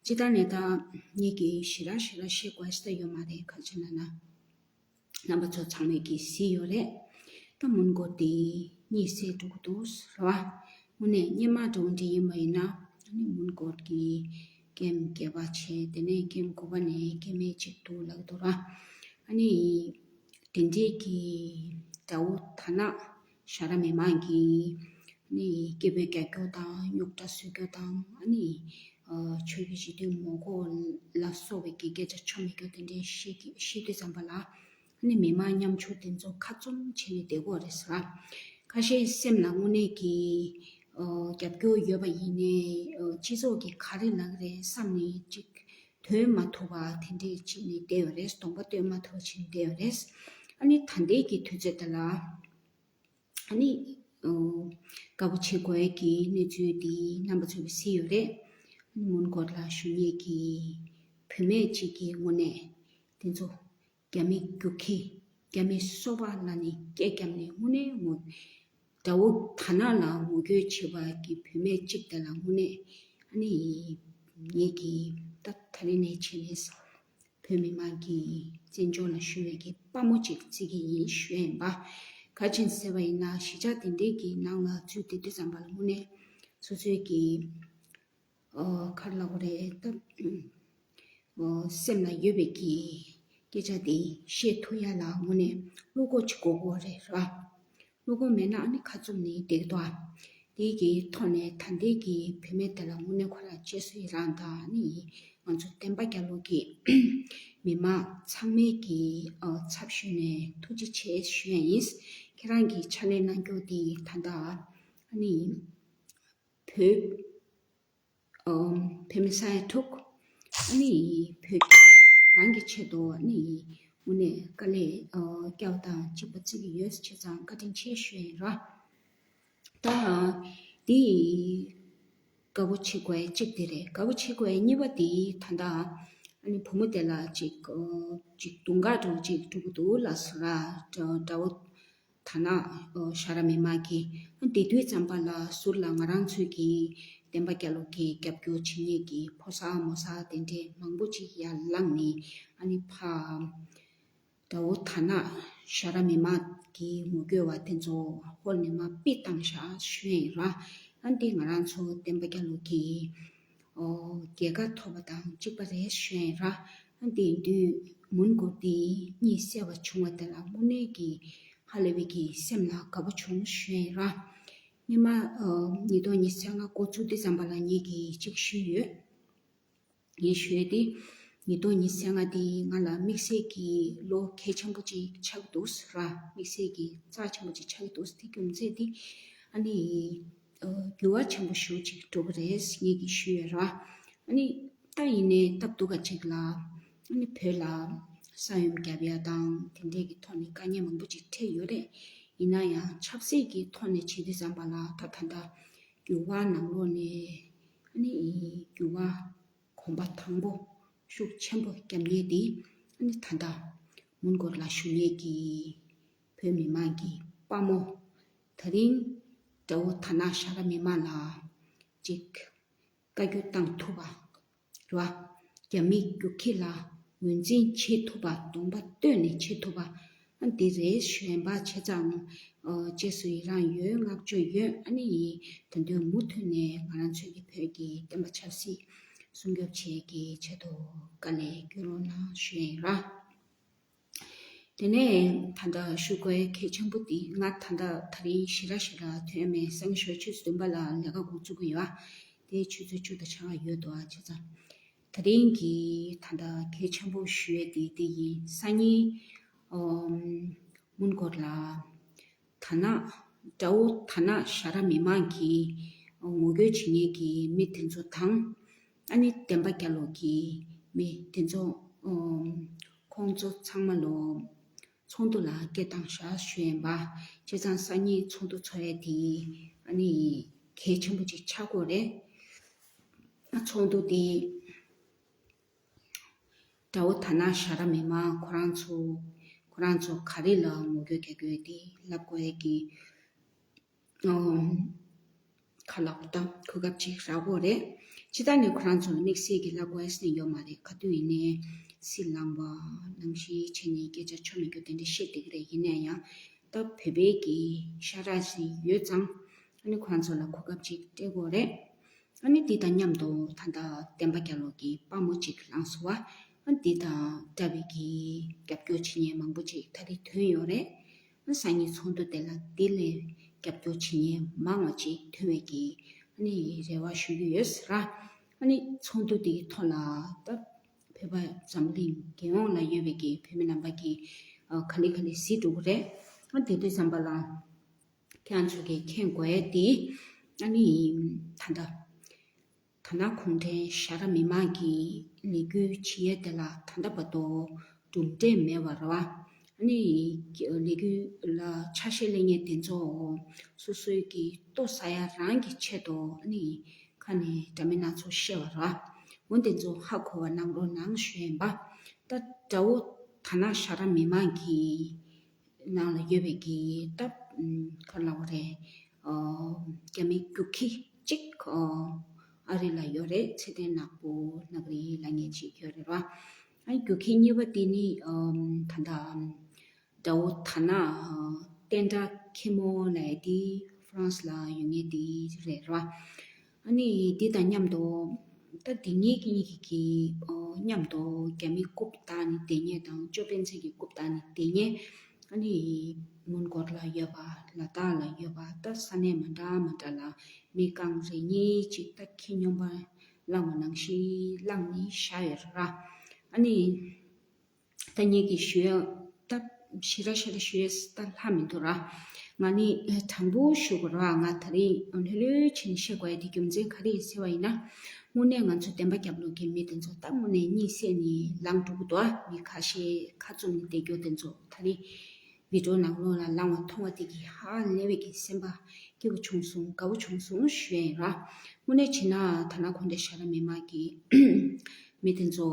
ཅི་ལྟར་ནས་ད་ངེད་ཀྱིས་ཞེ་དྲག་ཞེ་དྲག་བཤད་དགོས་ས་ཡོད་མ་རེད། ག་རེ་ཟེར་ན་ན་རྣམ་པ་ཚོ་ཚང་མས་ཀྱིས་གཟིགས་ཡོད་རེད། ད་མོན་གྷོ་དེ་གཉིད་སད་འགྲོ་གི་འདུག་ཟེར་ར། དངོས་གནས་སྔོན་མ་འདྲ་བོ་འདྲ་ཡིན་པ་ཡིན་ན་ཨ་ནི་མོན་གྷོ་གི་ཀེམ་བརྒྱད་པ་བྱས། དེ་ནས་ཀེམ་དགུ་པ་ནས་ཀེམ་ཨེ་གཅིག་འདུག་ལབ་ཀྱི་འདུག་ར། ཨ་ནི་དེ་འདྲའི་གི་དགྲ་བོ་དར་ནག་ཞྭ་དྲག་མི་མང་གིས་ཨ་ནི་སྐད་འབོད་རྒྱག་རྒྱུ་དང་རྙོག་དྲ་བཟོ་རྒྱུ་དང་ཨ་ནི་ཆོས་བརྒྱུད་སྤྱི་འཐུས་མོན་གྷོ་ལ་སོགས་པའི་གི་སྐད་ཆ་ཆོ་མེད་རྒྱུ་དེ་འདྲའི་བཤད་ཀྱི་བཤད་དུས་ཙམ་པ་ལ་ཨ་ནི་མི་མང་ཉམ་ཆུང་དེ་ཚོ་ཁ་བཙུམ་བྱས་ནས་བསྡད་ཀྱི་ཡོད་རེད་ཟེར་བ། ཁ་ཤས་སེམས་ལ་དངོས་གནས་ཀྱི་ རྒྱབ་སྐྱོར་ཡོད་པ་ཡིན་ནའི་སྤྱི་ཚོགས་ཀྱི་ག་རེ་ལབ་ཀྱི་རེད་བསམ་ནས་ཅིག་འདོན་མ་ཐུབ་པ་དེ་འདྲས་ཅིག་ནས་བསྡད་ཡོད་རེད། གདོང་པ་སྟོན་མ་ཐུབ་པ་ཅིག་བསྡད་ཡོད་རེད། ཨ་ནི་ད་ལྟའི་གི་དུས་ཚོད་དེ་ལ་ཨ་ནི་དགའ་པོ་བྱེད་དགོས་ཀྱི་གནས་ཚུལ་འདི་རྣམ་པ་ཚོས་གཟིགས་ཡོད་རེད། ཨ་ནི་མོན་གྷོ་ལ་བཞུགས་མཁན་གྱི་བུད་མེད་ཅིག་གི་ངོས་ནས་དེ་ཚོ་རྒྱ་མི་རྒྱུག་ཁྱི། རྒྱ་མི་སོ་པ་ལ་ནི་སྐད་བརྒྱབ་ནས་དངོས་གནས་ངོ་། དགྲ་བོ་དར་ནག་ལ་ངོ་རྒོལ་བྱེད་པ་གི་བུད་མེད་ཅིག་དེ་ལ་དངོས་གནས་ཨ་ནི་ངེད་ཀྱི་ད་ད་རེས་ནས་བྱས་ནས་བོད་མི་མང་གི་བཙན་བྱོལ་ལ་བཞུགས་པའི་གི་དཔའ་མོ་ཅིག་བརྩི་གི་ཡིན་ཞུ་ཡ་ཡིན་པ། ག་ཅིན་ཟེར་བ་ཡིན་ན་གཞིས་ཆགས་དེ་འདྲའི་གི་ནང་ལ་ཚུད་དེ་དུས་ཙམ་པ་ལ་དངོས་གནས་སོ་སོའི་གི་ཨོ་ག་རེ་ལབ་དགོས་རེད་ད། ཨོ་སེམས་ལ་ཡོད་པའི་གི་སྐད་ཆ་དེ་བཤད་ཐུབ་ཡ་ལ་དངོས་གནས་བློ་ཁོག་ཅིག་དགོས་ཀྱི་རེད་ར། བློ་ཁོག་མེད་ན་ཨ་ནི་ཁ་བཙུམ་ནས་བསྡད་ཀྱི་འདུག་ཨ། དེའི་གི་ཐོག་ནས་ད་ལྟའི་གི་བུད་མེད་དེ་ལ་དངོས་གནས་ཁོ་རང་རྗེས་སུ་ཡི་རང་དང་ཨ་ནི་ང་ཚོ་བསྟན་པ་རྒྱལ་ལོ་གི་མི་མང་ཚང་མའི་གི་ཨོ་ཚབ་ཞུས་ནས་ཐུགས་རྗེ་ཆེ་ཞུ་ཡ་ཡིན། ཁྱེད་རང་གི་ཕྱག་ལས་གནང་རྒྱུ་དེ་ད་ལྟ་ཨ་ནི་བོད། ཨོ་བོད་མི་ས་ཡ་དྲུག་ཨ་ནི་བོད་རང་གི་ཆེད་དུ་ཨ་ནི་དངོས་གནས་དཀའ་ལས་ཨོ་སྐྱབས་དང་གཅིག་པ་བརྩི་གི་ཡོད་བྱས་ཙང་བཀའ་དྲིན་ཆེ་ཞུ་ཡིན་ར། ད་འདི་དགའ་པོ་བྱེད་དགོས་གཅིག་དེ་རེད། དགའ་པོ་བྱེད་དགོས་གཉིས་པ་དེ་ད་ལྟ་ཨ་ནི་བུ་མོ་དེ་ལ་ཅིག་ཨོ་ཅིག་དུང་དཀར་འདྲ་ཅིག་འགྲོ་གི་འདུག་ལ་སོ་ར་དགྲ་བོ། ཐ་ན་ཨོ་ཤ་ར་མི་མང་གིས་དེ་དུས་ཙམ་པ་ལ་ཟུར་ལ་ང་རང་ཚོའི་གི་བསྟན་པ་རྒྱལ་ལོ་གི་རྒྱབ་སྐྱོར་བྱེད་མཁན་གྱི་ཕོ་གསར་མོ་གསར་དེ་འདྲས་མང་པོ་ཅིག་ཡར་ལངས་ནས་ཨ་ནི་ཕ་དགྲ་བོ་ཐ་ན་ཤ་ར་མི་མང་གི་ངོ་རྒོལ་བ་དེ་ཚོ་ཧོལ་ནས་མར་ཕུད་བཏང་ཤག་ཞུ་ཡིན་ར། ཨ་འདི་ང་རང་ཚོ་བསྟན་པ་རྒྱལ་ལོ་གི་ཨོ་རྒྱལ་ཁ་ཐོབ་པ་དང་གཅིག་པ་རེད་ཞུ་ཡིན་ར། ཨ་དེ་དུས་མོན་གྷོ་དེ་གཉིད་སད་པ་བྱུང་བ་དེ་ལ་དངོས་གནས་ཀྱི་ཧ་ལས་པའི་གི་སེམས་ལ་དགའ་པོ་བྱུང་ཞུ་ཡིན་ར། སྔོན་མ་ཨོ་ཉིས་སྟོང་ཉི་ཤུ་རྩ་ལྔ་འགོ་བཙུགས་དུས་ཙམ་པ་ལ་ངེད་ཀྱིས་གཅིག་ཞུས་ཡོད། ངས་ཞུས་དེ་ཉིས་སྟོང་ཉི་ཤུ་རྩ་ལྔ་དེ་ང་ལ་དམིགས་བསལ་གྱི་ལོ་གལ་ཆེན་པོ་ཅིག་ཆགས་འདུག་ར། དམིགས་བསལ་གྱི་རྩ་ཆེན་པོ་ཅིག་ཆགས་འདུག་དེ་རྒྱུ་མཚན་དེ་ཨ་ནི་ཨོ་འགྱུར་བ་ཆེན་པོ་ཞེ་པོ་ཅིག་འགྲོ་གི་རེད་ངེད་ཀྱིས་ཞུས་ཡོད་ར། ཨ་ནི་ད་ཡིན་ནའི་སྟབས་སྡུག་ག་ཅིག་ལ་ཨ་ནི་བོད་ལ་ས་ཡོམ་བརྒྱབ་ཡ་དང་དེ་འདྲས་ཀྱི་ཐོག་ནས་དཀའ་ངལ་མང་པོ་ཅིག་འཕྲད་ཡོད་རེད། ཡིན་ན་ཡང་ཆབ་སྲིད་ཀྱི་ཐོག་ནས་བྱེད་དུས་ཙམ་པ་ལ་ད་ད་ལྟ་འགྱུར་བ་ནང་ལོགས་ནས་ཨ་ནི་འགྱུར་བ་གོམ་པ་དང་པོ་ཤུགས་ཆེན་པོ་བརྒྱབ་མཁན་དེ་ཨ་ནི་ད་ལྟ་མོན་གྷོ་ལ་བཞུགས་མཁན་གྱི་བོད་མི་མང་གི་དཔའ་མོ། ད་རིང་དགྲ་བོ་དར་ནག་ཤ་ར་མི་མང་ལ་ཅིག་བཀའ་བཀྱོན་བཏང་ཐུབ་པ་རེད་བ། རྒྱ་མི་རྒྱུག་ཁྱི་ལ་ངོས་འཛིན་བྱེད་ཐུབ་པ། གདོང་པ་སྟོན་ནས་བྱེད་ཐུབ་པ་ཨ་འདི་རེད་ཞུ་ཡིན་པ་བྱས་ཙང་། ཨོ་རྗེས་སུ་ཡི་རང་ཡོད། བསྔགས་བརྗོད་ཡོད། ཨ་ནི་ཡིན་ད་དུང་མུ་མཐུད་ནས་ང་རང་ཚོའི་གི་བོད་ཀྱི་བསྟན་པ་ཆབ་སྲིད་སྲུང་སྐྱོབ་བྱེད་ཀྱི་ཆེད་དུ་དཀའ་ལས་སྐྱོན་རོགས་གནང་ཞུ་ཡིན་ར། དེ་ནས་ད་ལྟ་ཞུ་དགོས་གལ་ཆེན་པོ་འདི་ང་ད་ལྟ་ད་རིང་ཞེ་དྲག་ཞེ་དྲག་ཐོན་མེད། སང་ཞོགས་ཆུ་ཚོད་བདུན་པ་ལ་ལས་ཀ་འགོ་བཙུགས་ཀྱི་ཡོད། དེ་ཆུ་ཚོད་བཅུ་དང་ཕྱེད་ཀ་ཡོད་དོ་ཨ་བྱས་ཙང་། ད་རིང་གི་ད་ལྟ་གལ་ཆེན་པོ་ཞུ་ཡས་དེ་དེ་ཡིན། སང་ཉིན་ཨོམ་མོན་གྷོ་ལ་དར་ནག་དགྲ་བོ་དར་ནག་ཤ་ར་མི་མང་གི་ངོ་རྒོལ་བྱེད་མཁན་གྱི་མི་དེ་ཚོ་དང་། ཨ་ནི་བསྟན་པ་རྒྱལ་ལོ་གི་མི་དེ་ཚོ་ཨོམ་ཁོང་ཚོ་ཚང་མ་ལོ་ཚོགས་འདུ་ལ་སྐད་བཏང་བཞག་ཞུ་ཡིན་པ། བྱས་ཙང་སང་ཉིན་ཚོགས་འདུ་ཚོགས་ཡས་དེ་ཨ་ནི་གལ་ཆེན་པོ་ཅིག་ཆགས་ཀྱི་ཡོད་རེད། ཚོགས་འདུ་དེ་དགྲ་བོ་དར་ནག་ཤ་ར་མི་མང་ཁོ་རང་ཚོ་ཁོ་རང་ཚོ་ག་རེ་ལ་ངོ་རྒོལ་རྒྱག་གི་ཡོད་དེ་ལབ་དགོས་ཡས་ཀྱི་ཨོ། ཁ་ལག་དང་གོ་སྐབས་ཅིག་རག་གི་ཡོད་རེད། ཅི་ལྟར་ནས་ཁོ་རང་ཚོ་ལ་དམིགས་བསལ་གྱི་ལབ་དགོས་ཡས་ནི་ཡོད་མ་རེད། ག་དུས་ཡིན་ནའི་སྲིད་ལངས་པ་ནང་བཞིན་བྱས་ནས་སྐད་ཆ་ཆོ་མི་རྒྱུ་དེ་འདྲ་བཤད་བསྡད་ཀྱི་རེད། ཡིན་ན་ཡང་ད་བོད་པའི་གི་ཤ་ཁྲག་ཅིག་ཡོད་ཙང་ཨ་ནི་ཁོ་རང་ཚོ་ལ་གོ་སྐབས་ཅིག་སྤྲད་ཀྱི་ཡོད་རེད། ཨ་ནི་འདི་དང་མཉམ་དུ་ད་ལྟ་བསྟན་པ་རྒྱལ་ལོ་གི་དཔའ་མོ་ཅིག་ལངས་སོང་བ། ཨ་འདི་དང་འདྲ་བའི་གི་རྒྱབ་སྐྱོར་བྱེད་མཁན་མང་པོ་ཅིག་ད་རེས་ཐོན་ཡོད་རེད། ཨ་སང་ཉིན་ཚོགས་འདུ་དེ་ལ་འདི་ལས་རྒྱབ་སྐྱོར་བྱེད་མཁན་མང་བ་ཅིག་ཐོན་བའི་གི་ཨ་ནི་རེ་བ་ཞུ་གི་ཡོད་ཟེར་ར། ཨ་ནི་ཚོགས་འདུ་དེའི་ཐོག་ལ་ད་བོད་པ་འཛམ་གླིང་རྒྱལ་ཡོངས་ལ་ཡོད་པའི་གི་བོད་མི་རྣམ་པ་གི་ཨ་ག་ལེ་ག་ལེ་གཟིགས་འགྲོ་གི་རེད། ཨ་དེ་དུས་ཙམ་པ་ལ། ཁྱེད་རང་ཚོ་གིས་མཁྱེན་དགོས་ཡས་དེ། ཨ་ནི་ད་ལྟ་ད་ནང་གུང་ཁྲན་ཞྭ་ར་མི་མང་གི་ལས་འགུལ་བྱེད་ཡས་དེ་ལ་ད་ལྟ་བར་དུ་གྲུབ་འབྲས་མེད་པ་རེད་བ། ཨ་ནི་ལས་འགུལ་ལ་ཆ་ཤས་ལེན་མཁན་དེ་ཚོ་སོ་སོའི་གི་ལྟོ་ཟ་ཡ་རང་གི་ཆེད་དུ་ཨ་ནི་ཁ་ནས་འདྲ་མིན་སྣ་ཚོགས་བཤད་པ་རེད་བ། འོ་དེ་ཚོ་ཧ་གོ་བ་གནང་རོགས་གནང་ཞུ་ཡིན་པ། ད་དགྲ་བོ་ད་ནང་ཞྭ་ར་མི་མང་གི་ནང་ལ་ཡོད་པའི་གི་ད་ག་ལབ་དགོས་རེད། རྒྱ་མི་རྒྱུག་ཁྱི་གཅིག་ཨ་རི་ལ་ཡོད་རེད། ཚེ་བརྟན་ནག་པོ་ནག་རི་ལབ་མཁན་གཅིག་ཡོད་རེད་བ། ཨ་རྒྱུག་ཁྱི་གཉིས་པ་དེ་ནི་ད་ལྟ་དགྲ་བོ་ད་ནང་བསྟན་དགྲ་ཁེ་མོ་ལབ་ཡ་དེ་ཧྥ་རན་སི་ལ་ཡོད་མཁན་དེ་རེད་བ། ཨ་ནི་དེ་དང་མཉམ་དུ་ད་དེ་གཉིས་ཀྱི་གཉིས་ཀྱི་གི་མཉམ་དུ་རྒྱ་མི་རྐུབ་བཏགས་ནས་བསྡད་མཁན་དང་ཅོ་པན་ཚེ་གི་རྐུབ་བཏགས་ནས་བསྡད་མཁན། ཨ་ནི་མོན་གྷོ་ལ་ཡོད་པ། ལ་དྭགས་ལ་ཡོད་པ། ད་ས་གནས་མ་འདྲ་མ་འདྲ་ལ་མི་རྐང་རེ་གཉིས་ཅིག་ད་ཁྱི་སྨྱོན་པ་བླངས་པ་ནང་བཞིན་བླངས་ནས་བཞག་ཡོད་རེད་ར། ཨ་ནི་ད་ངེད་ཀྱིས་ཞུ་ཡ་ད་ཞེ་དྲག་ཞེ་དྲག་ཞུ་ཡས་ད་ལྷག་མི་འདུག་ར། ང་ནི་དྲང་པོ་ཞུ་དགོས་ར། ང་ད་རེས་ལྷོད་ལྷོད་བྱས་ནས་བཤད་དགོས་ཡ་དེ་རྒྱུ་མཚན་ག་རེ་ཡིན་ཟེར་བ་ཡིན་ན། དངོས་གནས་ང་ཚོ་བདེན་པ་རྒྱབ་ལོགས་ཀྱི་མི་དེ་ཚོ་ད་དངོས་གནས་གཉིད་སད་ནས་ལངས་འགྲོ་གི་འདུག་ཨ། མི་ཁ་ཤས་ཁ་བཙུམ་ནས་བསྡད་རྒྱུ་དེ་ཚོ་ད་རེས་བི་ཌིའོ་ནང་ལོགས་ལ་ལངས་པ་མཐོང་བ་དེ་གིས་ཧ་ལས་པའི་གི་སེམས་པ་སྐྱིད་པོ་བྱུང་སོང་། དགའ་པོ་བྱུང་སོང་ཞུ་ཡ་ཡིན་ར། དངོས་གནས་བྱས་ན་ད་ནང་གུང་ཁྲན་ཞྭ་ར་མི་མང་གི་མི་དེ་ཚོ་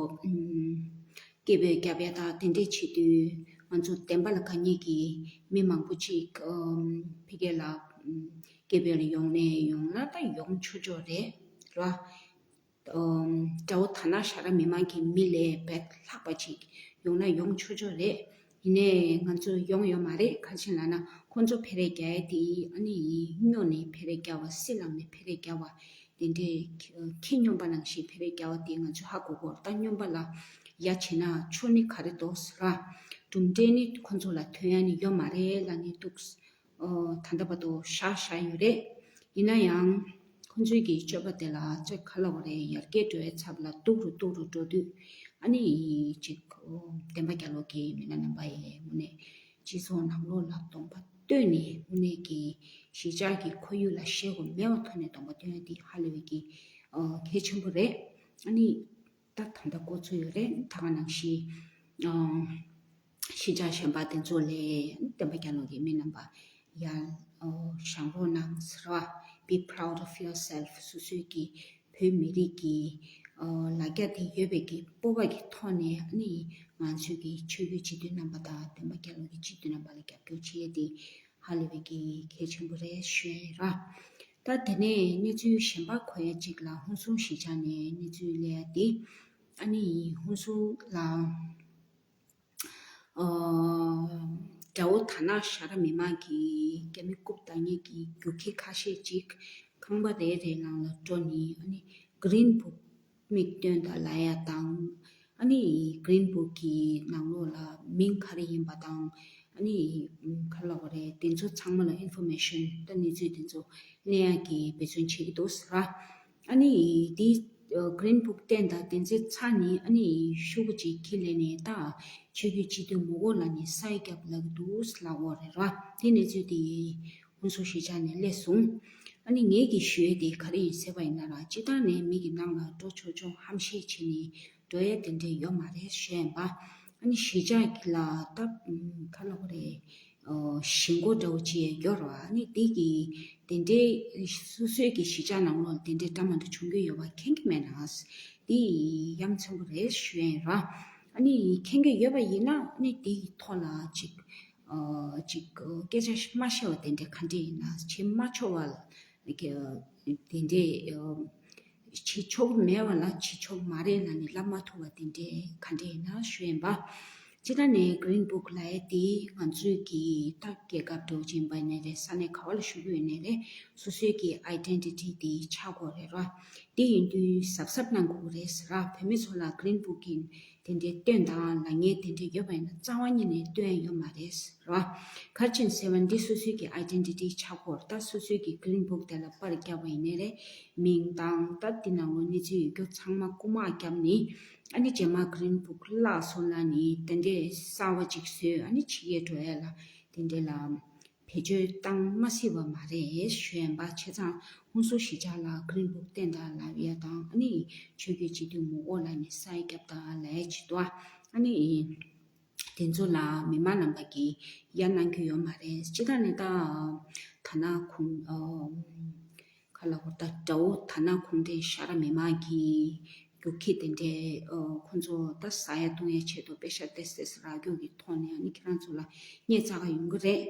སྐད་འབོད་རྒྱབ་ཡ་དང་དེ་འདྲས་བྱེད་དུས་ང་ཚོ་བདེན་པ་ལ་དགའ་མཁན་གྱི་མི་མང་པོ་ཅིག་ཕ་གི་ལ་སྐད་འབོད་ལ་ཡོང་ནས་ཡོང་ན་ད་ཡོང་ཆོག་ཆོག་རེད་ར། དགྲ་བོ་ད་ནང་ཞྭ་ར་མི་མང་གི་མི་ལས་བས་ལྷག་པ་ཅིག་ཡོང་ན་ཡོང་ཆོག་ཆོག་རེད། ཡིན་ནའི་ང་ཚོ་ཡོང་ཡོད་མ་རེད། ག་རེ་བྱས་ལབ་ན་ཁོང་ཚོ་འཕེན་རེས་རྒྱག་ཡ་དེ་ཨ་ནི་སྨྱོ་ནས་འཕེན་རེས་རྒྱག་པ། སྲི་ལངས་ནས་འཕེན་རེས་རྒྱག་པ། དེ་འདྲའི་ཁྱི་སྨྱོན་པ་ནང་བཞིན་འཕེན་རེས་རྒྱག་པ་དེ་ང་ཚོས་ཧ་གོ་གོ། ད་སྨྱོན་པ་ལ་ཡ་བྱས་ན་ཆོ་ནི་ག་རེ་འདུག་ཟེར་ར། གྲུབ་འབྲས་ནི་ཁོང་ཚོ་ལ་ཐོན་ཡ་ནི་ཡོད་མ་རེད་ལབ་ནས་འདུག་ཨོ། ད་ལྟ་བར་དུ་བཞག་བཞག་ཡོད་རེད། ཡིན་ན་ཡང་ཁོང་ཚོའི་གི་སྤྱོད་པ་དེ་ལ་ཅིག་ག་ལབ་དགོས་རེད། ཡར་རྒྱས་འགྲོ་བའི་ཚབ་ལ་སྡུག་རུ་སྡུག་རུ་འགྲོ་དུས་ཨ་ནི་ཅིག་ཨོ། བདེན་པ་རྒྱབ་ལོགས་ཀྱི་མི་སྣ་རྣམ་པ་ཡིས་དངོས་གནས་སྤྱི་ཚོགས་ནང་ལོགས་ལ་གདོང་པ་སྟོན་ནས་དངོས་གནས་ཀྱི་གཞིས་ཆགས་ཀྱི་ཁོར་ཡུག་ལ་ཞེད་སྒོ་མེད་པའི་ཐོག་ནས་གདོང་པ་སྟོན་ཡ་དེ་ཧ་ལས་པའི་གི་ཨོ། གལ་ཆེན་པོ་རེད། ཨ་ནི། ད་ད་ལྟ་འགོ་ཚུགས་ཡོད་རེད། ད་ག་ནང་བཞིན་ཨ། གཞིས་ཆགས་གཞན་པ་དེ་ཚོ་ལ་བདེན་པ་རྒྱབ་ལོགས་ཀྱི་མི་རྣམ་པ་ཡར་ཨོ། བཞེངས་རོགས་གནང་ཟེར་བ། Be proud of yourself. སོ་སོའི་གི་བོད་མི་རིགས་ཀྱི་ཨོ། ལ་རྒྱ་དེ་ཡོད་པའི་གི་སྤོབས་པ་གི་ཐོག་ནས་ཨ་ནི་ང་ཚོའི་གི་ཆོས་བརྒྱུད་སྤྱི་འཐུས་རྣམ་པ་དང་བདེན་པ་རྒྱབ་ལོགས་ཀྱི་སྤྱི་འཐུས་རྣམ་པ་ལ་རྒྱབ་སྐྱོར་བྱེད་ཡས་དེ་ཧ་ལས་པའི་གི་གལ་ཆེན་པོ་རེད་ཞུ་ཡ་ཡིན་ར། ད་དེ་ནས་གནས་ཚུལ་གཞན་པ་གོ་ཡ་གཅིག་ལ་ཧུན་སུར་གཞིས་ཆགས་ནས་གནས་ཚུལ་སླེབས་ཡ་དེ། ཨ་ནི་ཧུན་སུར་ལ་ཨ། དགྲ་བོ་ད་ནང་ཞྭ་ར་མི་མང་གིས་རྒྱ་མི་རྐུབ་བཏགས་མཁན་གྱི་རྒྱུག་ཁྱི་ཁ་ཤས་ཅིག་ཁང་པ་རེ་རེ་ནང་ལ་འགྲོ་ནས་ཨ་ནི་Green Book མིག་སྟོན་དང་ལབ་ཡ་དང་། ཨ་ནི་Green Book གི་ནང་ལོགས་ལ་མིང་ག་རེ་ཡིན་པ་དང་། ཨ་ནི་ག་རེ་ལབ་དགོས་རེད། དེ་ཚོ་ཚང་མ་ལ་information ད་གནས་ཚུལ་དེ་ཚོ་ལེན་ཡ་གི་འབད་བརྩོན་བྱེད་ཀྱི་འདུག་ཟེར་ར། ཨ་ནི་དེ་Green Book སྟོན་དང་དེ་ཚོ་ཚར་ནས་ཨ་ནི་ཤོག་གུ་ཅིག་འཁྱེར་སླེབས་ནས་ད་ཆོས་བརྒྱུད་སྤྱི་འཐུས་མི་དགོས་ལབ་ནས་ས་ཡི་རྒྱབ་ལ་འདུག་ལབ་དགོས་རེད་ར། དེ་གནས་ཚུལ་དེ་ཧུན་སུར་གཞིས་ཆགས་ནས་སླེབས་སོང་། ཨ་ནི་ངེད་ཀྱིས་ཞུ་ཡས་དེ་ག་རེ་ཡིན་ཟེར་བ་ཡིན་ན་ར། སྤྱིར་བཏང་ནས་མི་གི་ནང་ལ་འགྲོ་ཆོག་ཆོག་ཧམ་བཤད་བྱས་ནས་འགྲོ་ཡས་དེ་འདྲས་ཡོད་མ་རེད་ཞུ་ཡིན་པ། ཨ་ནི་གཞིས་ཆགས་ཀྱི་ལ་ད་ག་ལབ་དགོས་རེད། ཨོ། གཞིས་འགོ་འདྲ་བོ་ཅིག་ཡོད་རེད་བ། ཨ་ནི་དེ་གི་དེ་འདྲས་སོ་སོའི་གི་གཞིས་ཆགས་ནང་ལོགས་དེ་འདྲས་འདྲ་མི་འདྲ་བྱུང་གི་ཡོད་པ་མཁྱེན་གི་མེད་ན། དེ་ཡ་མཚན་པོ་རེད་ཞུ་ཡིན་ར། ཨ་ནི་མཁྱེན་གི་ཡོད་པ་ཡིན་ན་ཨ་ནི་དེ་གི་ཐོག་ལ་ཅིག་ཨ། ཅིག་སྐད་ཆ་མ་བཤད་པ་དེ་འདྲས་ག་འདྲས་ཡིན་ན། བྱེད་མ་ཆོག་པ་དེ་འདྲས་བྱེད་ཆོག་མེད་པ་ལ་བྱེད་ཆོག་མ་རེད་ལབ་ནས་ལབ་མ་ཐུབ་པ་དེ་འདྲས་ག་འདྲས་ཡིན་ན་ཞུ་ཡིན་པ། སྤྱིར་བཏང་ནས་Green Book ལབ་ཡ་དེ་ང་ཚོའི་གི་ད་རྒྱལ་ཁབ་འདྲ་བོ་ཅིག་ཡིན་པ་ཡིན་ནའི་རེད། ས་གནས་ག་བ་ལ་བཞུགས་ཡོད་ནའི་རེད། སོ་སོའི་གི་Identity དེ་ཆགས་དགོས་རེད་ར། དེ་ཡིན་དུས་གཟབ་གཟབ་གནང་དགོས་རེད་ཟེར་ར། བོད་མི་ཚོ་ལ་Green Book གི་དེ་འདྲའི་སྟོན་དང་ལབ་མཁན་དེ་འདྲའི་ཡོད་པ་ཡིན་ན་རྩ་བ་ཉིད་ནས་སྟོན་ཡ་ཡོད་མ་རེད་ར། ག་རེ་བྱས་ཟེར་བ་འདི་སོ་སོའི་གི་Identity ཆགས་ཀྱི་ཡོད་རེད། ད་སོ་སོའི་གི་Green Book དེ་ལ་པར་བརྒྱབ་པ་ཡིན་ནའི་རེད། མིང་དང་ད་འདི་ནང་ལོགས་གནས་ཚུལ་ཡོད་རྒྱུ་ཚང་མ་རྐུ་མ་བརྒྱབ་ནས་ཨ་ནི་རྗེས་མ་Green Book བརླག་སོང་ན་ནི་དེ་འདྲའི་གསར་བ་ཅིག་བཟོས་ཨ་ནི་ཕྱི་རྒྱལ་འགྲོ་ཡ་ལ་དེ་འདྲའི་ལ། བེད་སྤྱོད་བཏང་མ་སྲིད་པ་མ་རེད་ཞུ་ཡན་པ། བྱས་ཙང་ཧུན་སུར་གཞིས་ཆགས་ལ་Green Book བསྟན་དང་ལབ་ཡ་དང་ཨ་ནི་ཆོས་བརྒྱུད་སྤྱི་འཐུས་མང་པོ་ལ་ནི་ས་ཡ་བརྒྱབ་དང་ལབ་ཡ་ཅིག་འདུག་ཨ་ནི་དེ་ཚོ་ལ་མི་མང་རྣམ་པ་གིས་ཡ་གནང་རྒྱུ་ཡོད་མ་རེད། སྤྱི་བཏང་ནས་ད་ད་ན་ཁུངས་ཁ་ལ་ཧོར་ད་དགྲ་བོ་ད་ན་ཁུངས་ལྡན་ཤ་ར་མི་མང་གི་རྒྱུག་ཁྱི་དེ་འདྲའི་ཁོང་ཚོ་ད་ཟ་ཡ་བཏུང་ཡ་ཆེད་དུ་པེ་ཤ་ཏེ་སེ་སི་རག་རྒྱུ་གི་ཐོག་ནས་ཨ་ནི་ཁྱེད་རང་ཚོ་ལ་རྙེད་ཚ་ག་ཡོང་གི་རེད།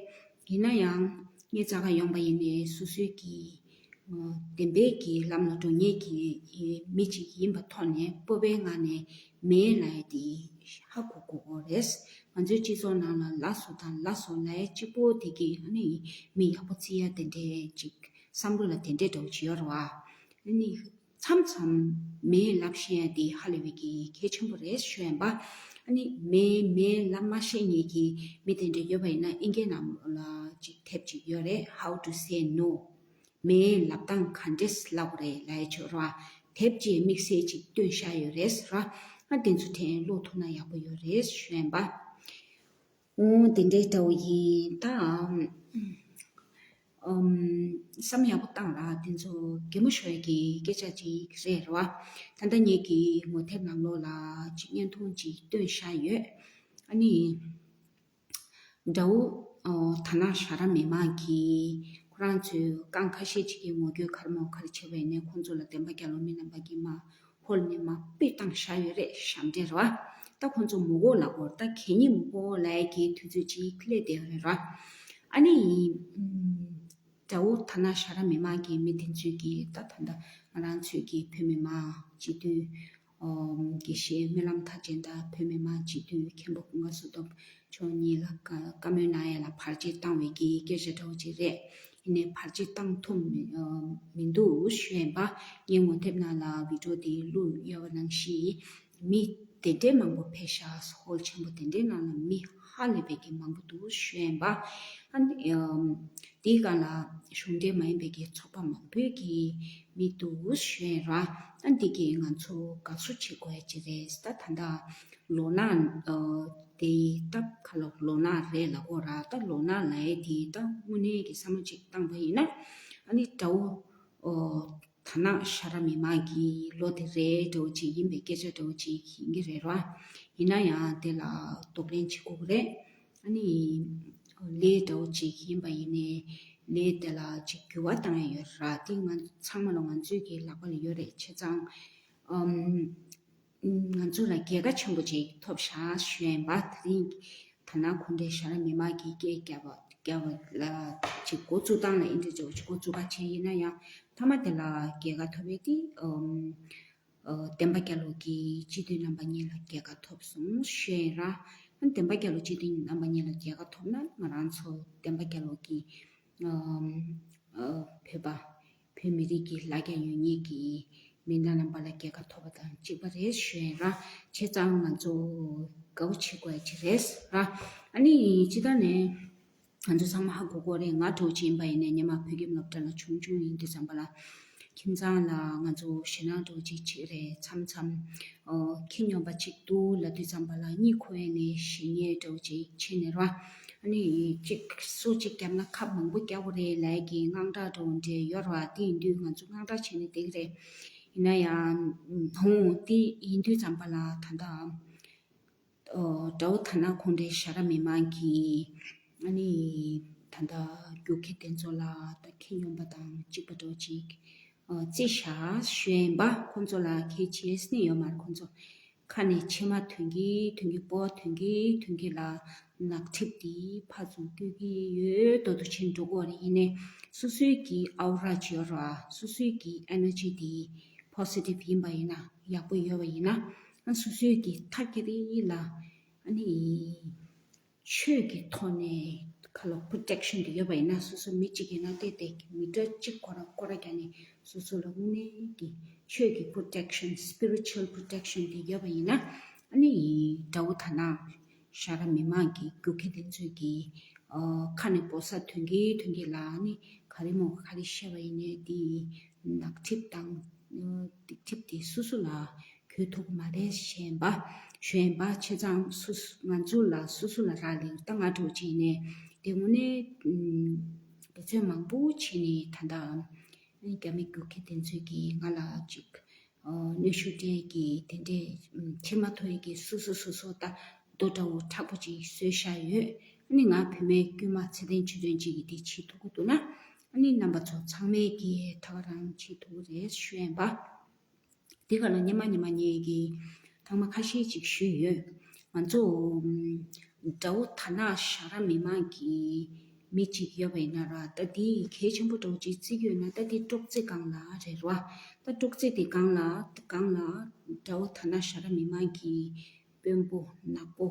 ཡིན་ན་ཡང་རྙེད་ཚ་ག་ཡོང་པ་ཡིན་ནའི་སོ་སོའི་གི་བདེན་པའི་གི་ལམ་ལ་འགྲོ་མཁན་གྱི་མི་གཅིག་ཡིན་པ་ཐོག་ནས་སྤོབས་པའི་ངང་ནས་མེད་ལབ་ཡ་དེ་ཧ་གོ་དགོས་ཀྱི་རེད། ང་ཚོའི་སྤྱི་ཚོགས་ནང་ལ་ལགས་སོ་དང་ལགས་སོ་ལབ་ཡ་གཅིག་པོ་དེ་གིས་ཨ་ནི་མི་ཡག་པོ་བརྩི་ཡ་དེ་འདྲའི་ཅིག་བསམ་བློ་ལ་དེ་འདྲའི་འདྲ་བོ་ཅིག་ཡོད་རེད་བ། ཨ་ནི་མཚམས་མཚམས་མེད་ལབ་ཤེས་ཡ་དེ་ཧ་ལས་པའི་གི་གལ་ཆེན་པོ་རེད་ཞུ་ཡན་པ། ཨ་ནི་མེད་མེད་ལབ་མ་ཤེས་མཁན་གྱི་མི་དེ་འདྲ་ཡོད་པ་ཡིན་ན་ཨིན་སྐད་ནང་ལ་ཅིག་དེབ་ཅིག་ཡོད་རེད། How to say no། མེད་ལབ་སྟངས་ག་འདྲས་ལབ་དགོས་རེད་ལབ་ཡ་ཅིག་ཡོད་རེད་བ། དེབ་ཅིག་དམིགས་བསལ་ཅིག་བཏོན་བཞག་ཡོད་རེད་ཟེར་བ། ཨ་དེ་ཚོ་དྲན་ཀློག་ཐུབ་ན་ཡག་པོ་ཡོད་རེད་ཞུ་ཡན་པ། འོ་དེ་འདྲའི་འདྲ་བོ་ཡིན་ད། ཨམ། བསམ་ཡག་པོ་བཏང་ར། དེ་ཚོ་གད་མོ་ཤོར་གྱི་སྐད་ཆ་ཅིག་རེད་ར། ད་ལྟ་ངེད་ཀྱི་ངོ་དེབ་ནང་ལོགས་ལ་ཅིག་བརྙན་ཐུང་ཅིག་བཏོན་བཞག་ཡོད། ཨ་ནི། དགྲ་བོ་ད་ནང་ཤ་ར་མི་མང་གིས་ཁོ་རང་ཚོའི་རྐང་ཁ་ཤས་ཅིག་གིས་ངོ་རྒོལ་ག་རེ་མོ་ག་རེ་བྱས་པ་ཡིན་ནའི་ཁོང་ཚོ་ལ་བདེན་པ་རྒྱལ་ལོ་མི་རྣམ་པ་གིས་མ་ཧོལ་ནས་མ་སྤུས་བཏང་བཞག་ཡོད་རེད་ཞབས་འདྲེན་ར། ད་ཁོང་ཚོ་མུ་གོ་ལ་གོ་ད་གད་སྙིགས་མུ་གོ་ལ་ཡ་གི་དུས་ཚོད་ཅིག་སླེབས་བསྡད་ཡོད་རེད་ར། ཨ་ནི་དགྲ་བོ་ད་ནང་ཤ་ར་མི་མང་གི་མི་དེ་ཚོས་ཀྱིས་ད་ད་ལྟ་ང་རང་ཚོས་ཀྱི་བོད་མི་མང་སྤྱི་འཐུས་དགེ་བཤེས་སྨོན་ལམ་མཐར་ཕྱིན་དང་བོད་མི་མང་སྤྱི་འཐུས་མཁན་པོ་ཀུན་དགའ་བསོད་སྟོབས་མཆོག་གཉིས་ལ་བཀའ་བཀའ་མོལ་གནང་ཡ་ལ་བར་ཆད་བཏང་བའི་གི་སྐད་ཆ་འདྲ་བོ་ཅིག་རེད། ཡིན་ནའི་བར་ཆད་བཏང་ཐུབ་མི་མི་འདུག་ཞུ་ཡན་པ། ངའི་ངོ་དེབ་ནང་ལ་བི་ཌིའོ་དེ་བླུགས་ཡོད་པ་ནང་བཞིན་མི་དེ་འདྲའི་མང་པོ་ཕེབས་ཤག་ཧོལ་ཆེན་པོ་དེ་འདྲའི་ནང་ལ་མི་ཧ་ལས་པའི་གི་མང་པོ་འདུག་ཞུ་ཡན་པ། ཨ་ནི་དེའི་སྒང་ལ་གཞུང་འབྲེལ་མ་ཡིན་པའི་གི་ཚོགས་པ་མང་པོའི་གི་མི་འདུག་ཞུ་ཡན་ར། ཨ་འདི་གིས་ང་ཚོ་དགའ་བསུ་བྱེད་དགོས་ཡ་ཅིག་རེད། ད་ད་ལྟ་ལོ་ན་དེ་ད་ཁ་ལོ་ལོ་ན་རེད་ལ་གོ་ར། ད་ལོ་ན་ལ་ཡ་དེ་ད་དངོས་གནས་ཀྱི་བསམ་བློ་ཅིག་བཏང་པ་ཡིན་ན་ཨ་ནི་དགྲ་བོ་ད་ནང་ཤ་ར་མི་མང་གི་ལོ་དེ་རེད་འདྲ་བོ་ཅིག་ཡིན་པའི་སྐད་ཆ་འདྲ་བོ་ཅིག་ཡིན་གྱི་རེད་ར། ཡིན་ན་ཡང་དེ་ལ་གདོང་ལེན་བྱེད་དགོས་ཀྱི་རེད། ཨ་ནི་ལས་འདྲ་བོ་ཅིག་ཡིན་པ་ཡིན་ནའི་ལས་དེ་ལ་ཅིག་འགྱུར་བ་བཏང་ཡ་ཡོད་ར། དེ་ང་ཚང་མ་ལ་ང་ཚོའི་གི་ལག་པ་ལ་ཡོད་རེད། བྱས་ཙང་ཨམ། ང་ཚོ་ལ་རྒྱལ་ཁ་ཆེན་པོ་ཅིག་ཐོབ་ཤག་ཞུ་ཡན་པ། དེ་རིང་ད་ནང་ཁོང་འདྲའི་ཤ་ར་མི་མང་གི་སྐད་རྒྱབ་པ་རྒྱབ་པ་ལ་ཅིག་འགོ་བཙུགས་སྟངས་ལ་ཨིན་དྲི་ཅིག་འགོ་བཙུགས་པ་བྱས། ཡིན་ན་ཡང་མཐའ་མ་དེ་ལ་རྒྱལ་ཁ་ཐོབ་པའི་དེ་ཨམ། ཨ། བསྟན་པ་རྒྱལ་ལོ་གི་སྤྱི་འཐུས་རྣམ་པ་གཉིས་ལ་རྒྱལ་ཁ་ཐོབ་སོང་ཞུ་ཡན་ར། བསྟན་པ་རྒྱལ་ལོ་སྤྱི་འཐུས་རྣམ་པ་གཉིས་ལ་རྒྱལ་ཁ་ཐོབ་ན་ང་རང་ཚོ་བསྟན་པ་རྒྱལ་ལོ་གི་ཨམ། ཨ། བོད་པ་བོད་མི་རིགས་ཀྱི་ལ་རྒྱ་ཡོད་མཁན་གྱི་མི་སྣ་རྣམ་པ་ལ་རྒྱལ་ཁ་ཐོབ་པ་དང་གཅིག་པ་རེད་ཞུ་ཡན་ར། བྱས་ཙང་ང་ཚོ་དགའ་བོ་བྱེད་དགོས་ཡ་ཅིག་རེད་ར། ཨ་ནི་སྤྱི་བཏང་ནས་ང་ཚོ་ཚང་མ་ཧ་གོ་གོ་རེད། ང་འདྲ་བོ་ཅིག་ཡིན་པ་ཡིན་ནའི་སྔོན་མ་བོད་ཁྱིམ་སློབ་གྲྭ་ལ་ཆུང་ཆུང་ཡིན་དུས་ཙམ་པ་ལ་ཁྱིམ་ཚང་ལ་ང་ཚོ་ཞེད་སྣང་འདྲ་བོ་ཅིག་བྱེད་རེད། མཚམས་མཚམས་ཨོ། ཁྱི་སྨྱོན་པ་གཅིག་འདུག་ལབ་དུས་ཙམ་པ་ལ་གཉིད་ཁུག་ཡས་ནས་ཞེད་སྣང་འདྲ་བོ་ཅིག་བྱས་ནས་ར། ཨ་ནི་གཅིག་སོ་གཅིག་བརྒྱབ་ན་ཁབ་མང་པོ་རྒྱག་དགོས་རེད་ལབ་ཀྱི་དངངས་སྐྲག་འདྲ་བོ་འདྲ་ཡོད་ར། དེ་ཡིན་དུས་ང་ཚོ་དངངས་སྐྲག་བྱས་ནས་བསྡད་ཀྱི་རེད། ཡིན་ན་ཡང་ཧོང་དེ་ཡིན་དུས་ཙམ་པ་ལ་ད་ལྟ་ཨོ། དགྲ་བོ་ད་ནང་ཁོང་འདྲའི་ཤ་ར་མི་མང་གིས་ཨ་ནི་ད་ལྟ་རྒྱུག་ཁྱི་དེ་ཚོ་ལ་ད་ཁྱི་སྨྱོན་པ་དང་གཅིག་པ་འདྲ་བོ་ཅིག་ཨ། རྩིས་བཞག་ཞུ་ཡན་པ། ཁོང་ཚོ་ལ་གལ་ཆེ་ནི་ཡོད་མ་རེད། ཁོང་ཚོ་ཁ་ནས་མཆིལ་མ་ཐོན་གྱི་ཐོན་གྱི་སྤོ་བ་ཐོན་གྱི་ཐོན་གྱི་ལ་ནག་ཁྲིབ་དེ་ཕར་ཚུར་སྐྱོད་ཀྱི་ཡོད་དོ་དོ་ཕྱིན་འགྲོ་གི་རེད། ཡིན་ནའི་སོ་སོའི་གི་ཨའོ་ར་ཅིག་ཡོད་ར། སོ་སོའི་གི་ཨེ་ནར་ཇི་དེ་པོ་སི་ཊིབ་ཡིན་པ་ཡིན་ན་ཡག་པོ་ཡོད་པ་ཡིན་ན་ཨ་སོ་སོའི་གི་མཐའ་ཀེ་རི་ལ་ཨ་ནི། ཆོས་ཀྱི་ཐོག་ནས་ཁ་ལོ་པོ་རོ་ཊེག་ཤན་དེ་ཡོད་པ་ཡིན་ན་སོ་སོ་མི་གཅིག་ཡིན་ན་ཏེ་ཏེ་མི་འདྲ་གཅིག་ཁོ་ར་ཁོ་ར་རྒྱ་ནས་སོ་སོ་ལ་དངོས་གནས་ཀྱི་ཆོས་ཀྱི་པོ་རོ་ཊེག་ཤན་སི་པི་རི་ཅུ་ཨལ་པོ་རོ་ཊེག་ཤན་དེ་ཡོད་པ་ཡིན་ན་ཨ་ནི་དགྲ་བོ་ད་ནང་ཤ་ར་མི་མང་གི་རྒྱུག་ཁྱི་དེ་ཚོས་ཀྱི་ཨ་ཁ་ནས་སྤོ་ས་ཐོན་གི་ཐོན་གི་ལ་ཨ་ནི་ག་རེ་མོ་ག་རེ་བཤད་པ་ཡིན་ནའི་དེ་ནག་ཁྲིབ་དང་ཨ་སྡིག་སྒྲིབ་དེ་སོ་སོ་ལ་གོས་ཐུབ་ཀྱི་མ་རེད་ཞེས་པ་ཞུ་ཡན་པ། བྱས་ཙང་སོ་སོ་ང་ཚོ་ལ་སོ་སོ་ལ་རག་ལས་ད་ང་འདྲ་བོ་ཅིག་ནས་ དེ་དངོས་གནས་འབད་བརྩོན་མང་པོ་བྱས་ནས་ད་ལྟ་རྒྱ་མི་རྒྱུག་ཁྱི་དེ་ཚོས་ཀྱིས་ང་ལ་ཅིག་གནོན་ཤུགས་སྤྲད་ཀྱི་དེ་འདྲས་ཁྱེར་མ་ཐུབ་ཡས་ཀྱི་སོ་སོ་སོ་སོ་ད་རྡོ་འདྲ་བོ་མཁྲེགས་པོ་ཅིག་བཟོས་བཞག་ཡོད། ཨ་ནི་ང་བུད་མེད་དཀྱུས་མ་ཚེ་བརྟན་ཆོས་སྒྲོན་ཅིག་གིས་དེ་བྱེད་ཐུབ་ཀྱི་འདུག་ན། ཨ་ནི་རྣམ་པ་ཚོ་ཚང་མས་ཀྱིས་ད་ག་རང་བྱེད་ཐུབ་ཀྱི་རེད་ཞུ་ཡིན་པ། དེ་ག་ལ་སྔོན་མ་སྔོན་མ་ངས་ཀྱིས་ཐེངས་མ་ཁ་ཤས་ཅིག་ཞུས་ཡོད། ང་ཚོ་དགྲ་བོ་དར་ནག་ཞ་ར་མི་མང་གི་མི་གཅིག་ཡོད་པ་ཡིན་ན་ར། ད་དེ་གལ་ཆེན་པོ་འདྲ་བོ་ཅིག་བརྩི་གི་ཡོད་ན། ད་དེ་ཀྲོག་ཙེ་སྒང་ལ་རེད་ར། ད་ཀྲོག་ཙེ་དེ་སྒང་ལ་སྒང་ལ་དགྲ་བོ་དར་ནག་ཞ་ར་མི་མང་གི་དཔོན་པོ་ནག་པོ་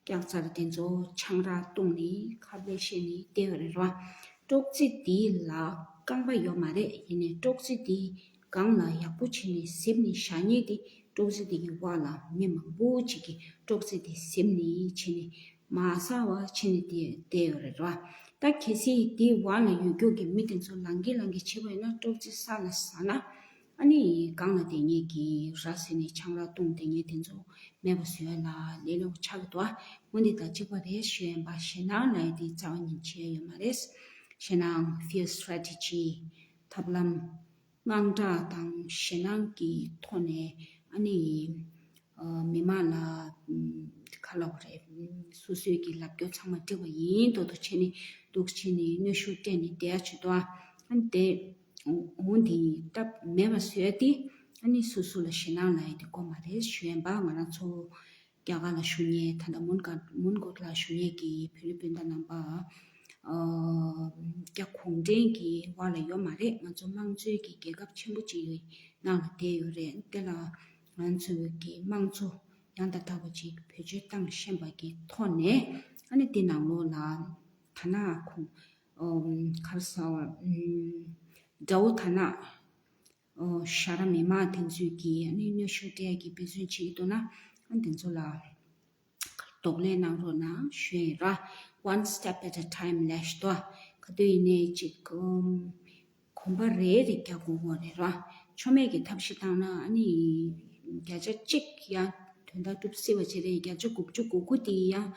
སྐྱག་རྫ་ར་དེ་ཚོ་ཆང་རག་བཏུངས་ནས་ཁ་ལས་བཤད་ནས་བསྡད་ཡོད་རེད་ར། ཀྲོག་ཙེ་དེ་ལ་རྐང་པ་ཡོད་མ་རེད། ཡིན་ནའི་ཀྲོག་ཙེ་དེ་སྒང་ལ་ཡག་པོ་བྱས་ནས་གཟིབ་ནས་བཞག་མཁན་དེ། ཀྲོག་ཙེ་དེ་གི་བར་ལ་མི་མང་པོ་ཅིག་གིས་ཀྲོག་ཙེ་དེ་གཟིབ་ནས་བྱས་ནས་མ་ཟ་བ་བྱས་ནས་དེ་བསྡད་ཡོད་རེད་ར། ད་གལ་སྲིད་དེའི་བར་ལ་ཡོད་རྒྱུ་གི་མི་དེ་ཚོ་ལངས་ཀྱི་ལངས་ཀྱི་བྱེད་པ་ཡིན་ན། ཀྲོག་ཙེ་ས་ལ་ཟག་ན། ཨ་ནི་སྒང་ལ་བསྡད་མཁན་གྱི་ར་བཟི་ནས་ཆང་རག་བཏུངས་བསྡད་མཁན་དེ་ཚོ་མེད་པ་བཟོ་ཡ་ལ་ལས་སླ་པོ་ཆགས་ཀྱི་འདུག་ཨ། འོ་འདི་དང་གཅིག་པ་རེད་ཞུ་ཡིན་པ། ཞེད་སྣང་ལབ་ཡ་དེ་རྩ་བ་ཉིད་བྱས་ཡོད་མ་རེད། ཞེད་སྣང་། Fear Strategy། ཐབས་ལམ། དངངས་སྐྲག་དང་ཞེད་སྣང་གི་ཐོག་ནས་ཨ་ནི་ཨ་མི་མང་ལ་ཨམ་ག་རེ་ལབ་དགོས་རེད། སོ་སོའི་གི་ལབ་སྐྱོར་ཚང་མ་འགྲིག་པ་ཡིན་མདོག་མདོག་བྱས་ནས་འདུག་བྱས་ནས་གནོན་ཤུགས་སྤྲད་ནས་བསྡད་ཡ་བྱེད་དོ། ཨ་ནི་དེ་འོ་འོ་འདི་སྟབས་མེད་པ་བཟོ་ཡ་དེ་ཨ་ནི་སོ་སོ་ལ་ཞེད་སྣང་ལབ་ཡ་དེ་དགོས་མ་རེད་ཞུ་ཡིན་པ། ང་རང་ཚོ་རྒྱ་གར་ལ་བཞུགས་མཁན། ད་ལྟ་མོན་གྷོ་མོན་གྷོ་ལ་བཞུགས་མཁན་གྱི་བོད་རིགས་སྤུན་ཟླ་རྣམ་པ། ཨ་རྒྱ་གུང་ཁྲན་གྱི་བར་ལ་ཡོད་མ་རེད། ང་ཚོ་དམངས་གཙོའི་གི་རྒྱལ་ཁབ་ཆེན་པོ་ཅིག་གི་ནང་ལ་བསྡད་ཡོད་རེད། དེ་ལ་ང་ཚོའི་གི་དམངས་གཙོ་ཡང་དང་དག་པ་ཅིག་བེད་སྤྱོད་བཏང་ཤེས་པ་གི་ཐོག་ནས། ཨ་ནི་དེ་ནང་ལོགས་ལ་དར་ནག་ཁོང་ཨ་ག་རེ་ཟེར་བ། ཨ་དགྲ་བོ་དར་ནག་ཨོ་ཞ་ར་མི་མང་དེ་ཚོས་ཀྱིས་ཨ་ནི་གནོན་ཤུགས་སྤྲད་ཀྱི་འབད་བརྩོན་བྱེད་ཀྱི་འདུག་ན། ཨ་དེ་ཚོ་ལ་གདོང་ལེན་གནང་རོགས་གནང་ཞུ་ཡིན་ར། One step at a time ལབ་ཞུ་དོ། ག་དུས་ཡིན་ནའི་ཅིག་ཨམ་གོམ་པ་རེ་རེ་རྒྱག་དགོས་ཀྱི་རེད་ར། ཆོ་མེད་ཀྱི་ཐབས་ཤེས་བཏང་ན་ཨ་ནི་བརྒྱ་ཆ་གཅིག་ཡང་དོན་དག་འགྲུབ་སྲིད་པ་ཅིག་རེད། བརྒྱ་ཆ་དགུ་བཅུ་གོ་དགུ་དེ་ཡང་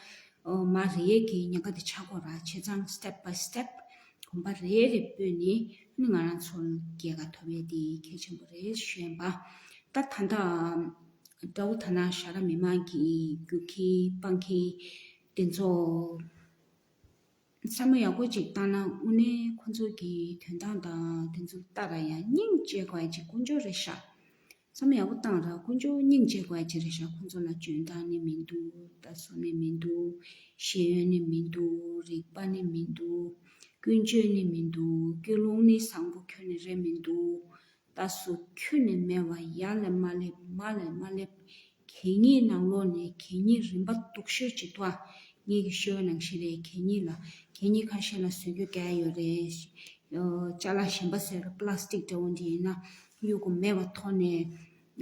ཨོ་མ་རེད་ཀྱི་ཉེན་ཁ་དེ་ཆགས་ཀྱི་ཡོད་ར། བྱས་ཙང་step by step གོམ་པ་རེ་རེ་སྤོས་ནས་ཨ་ནི་ང་རང་ཚོ་ལ་རྒྱལ་ཁ་ཐོབ་ཡས་དེ་གལ་ཆེན་པོ་རེད་ཞུ་ཡིན་པ། ད་ད་ལྟ་དགྲ་བོ་དར་ནག་ཞ་ར་མི་མང་གི་རྒྱུག་ཁྱི་སྤང་ཁྱི་དེ་ཚོ་བསམ་བློ་ཡག་པོ་ཅིག་བཏང་ན། དངོས་གནས་ཁོ་ཚོ་གི་དོན་དག་དང་དེ་ཚོ་ལྟ་ར་ཡང་སྙིང་རྗེ་དགོས་ཡ་ཅིག་དཀོན་མཆོག་རེད་ཤག་བསམ་ཡག་པོ་བཏང་ར། དཀོན་མཆོག་སྙིང་རྗེ་དགོས་ཡ་ཅིག་རེད་ཤག་ཁོང་ཚོ་ལ་འཇོན་ཐང་ནི་མི་འདུག་ལྟ་སྲུང་ནི་མི་འདུག་ཤེས་ཡོན་ནི་མི་འདུག་རིག་པ་ནི་མི་འདུག་ཀུན་སྤྱོད་ནི་མི་འདུག་ཀུན་སློང་ནི་བཟང་པོ་ཁྱོན་ནས་རེད་མི་འདུག་ལྟ་སྲུང་ཁྱོན་ནས་མེད་པ། ཡར་ལས་མར་སླེབས། མར་ལས་མར་སླེབས། གད་སྙིགས་ནང་ལོགས་ནས་གད་སྙིགས་རིམ་པ་སྡུག་ཤོས་ཅིག་འདུག་ཨ། ངེད་ཀྱིས་ཤོད་ནང་བཞིན་རེད། གད་སྙིགས་ལ་གད་སྙིགས་ཁ་ཤས་ལ་བཟོ་བཅོས་རྒྱག་ཡ་ཡོད་རེད། ཨོ་ཅ་ལག་གཞན་པ་ཟེར་ར། པ་ལ་སི་ཊིག་འདྲ་བོ་འདི་ཡིན་ན་གཡུག་དགོས་མེད་པ་ཐོག་ནས་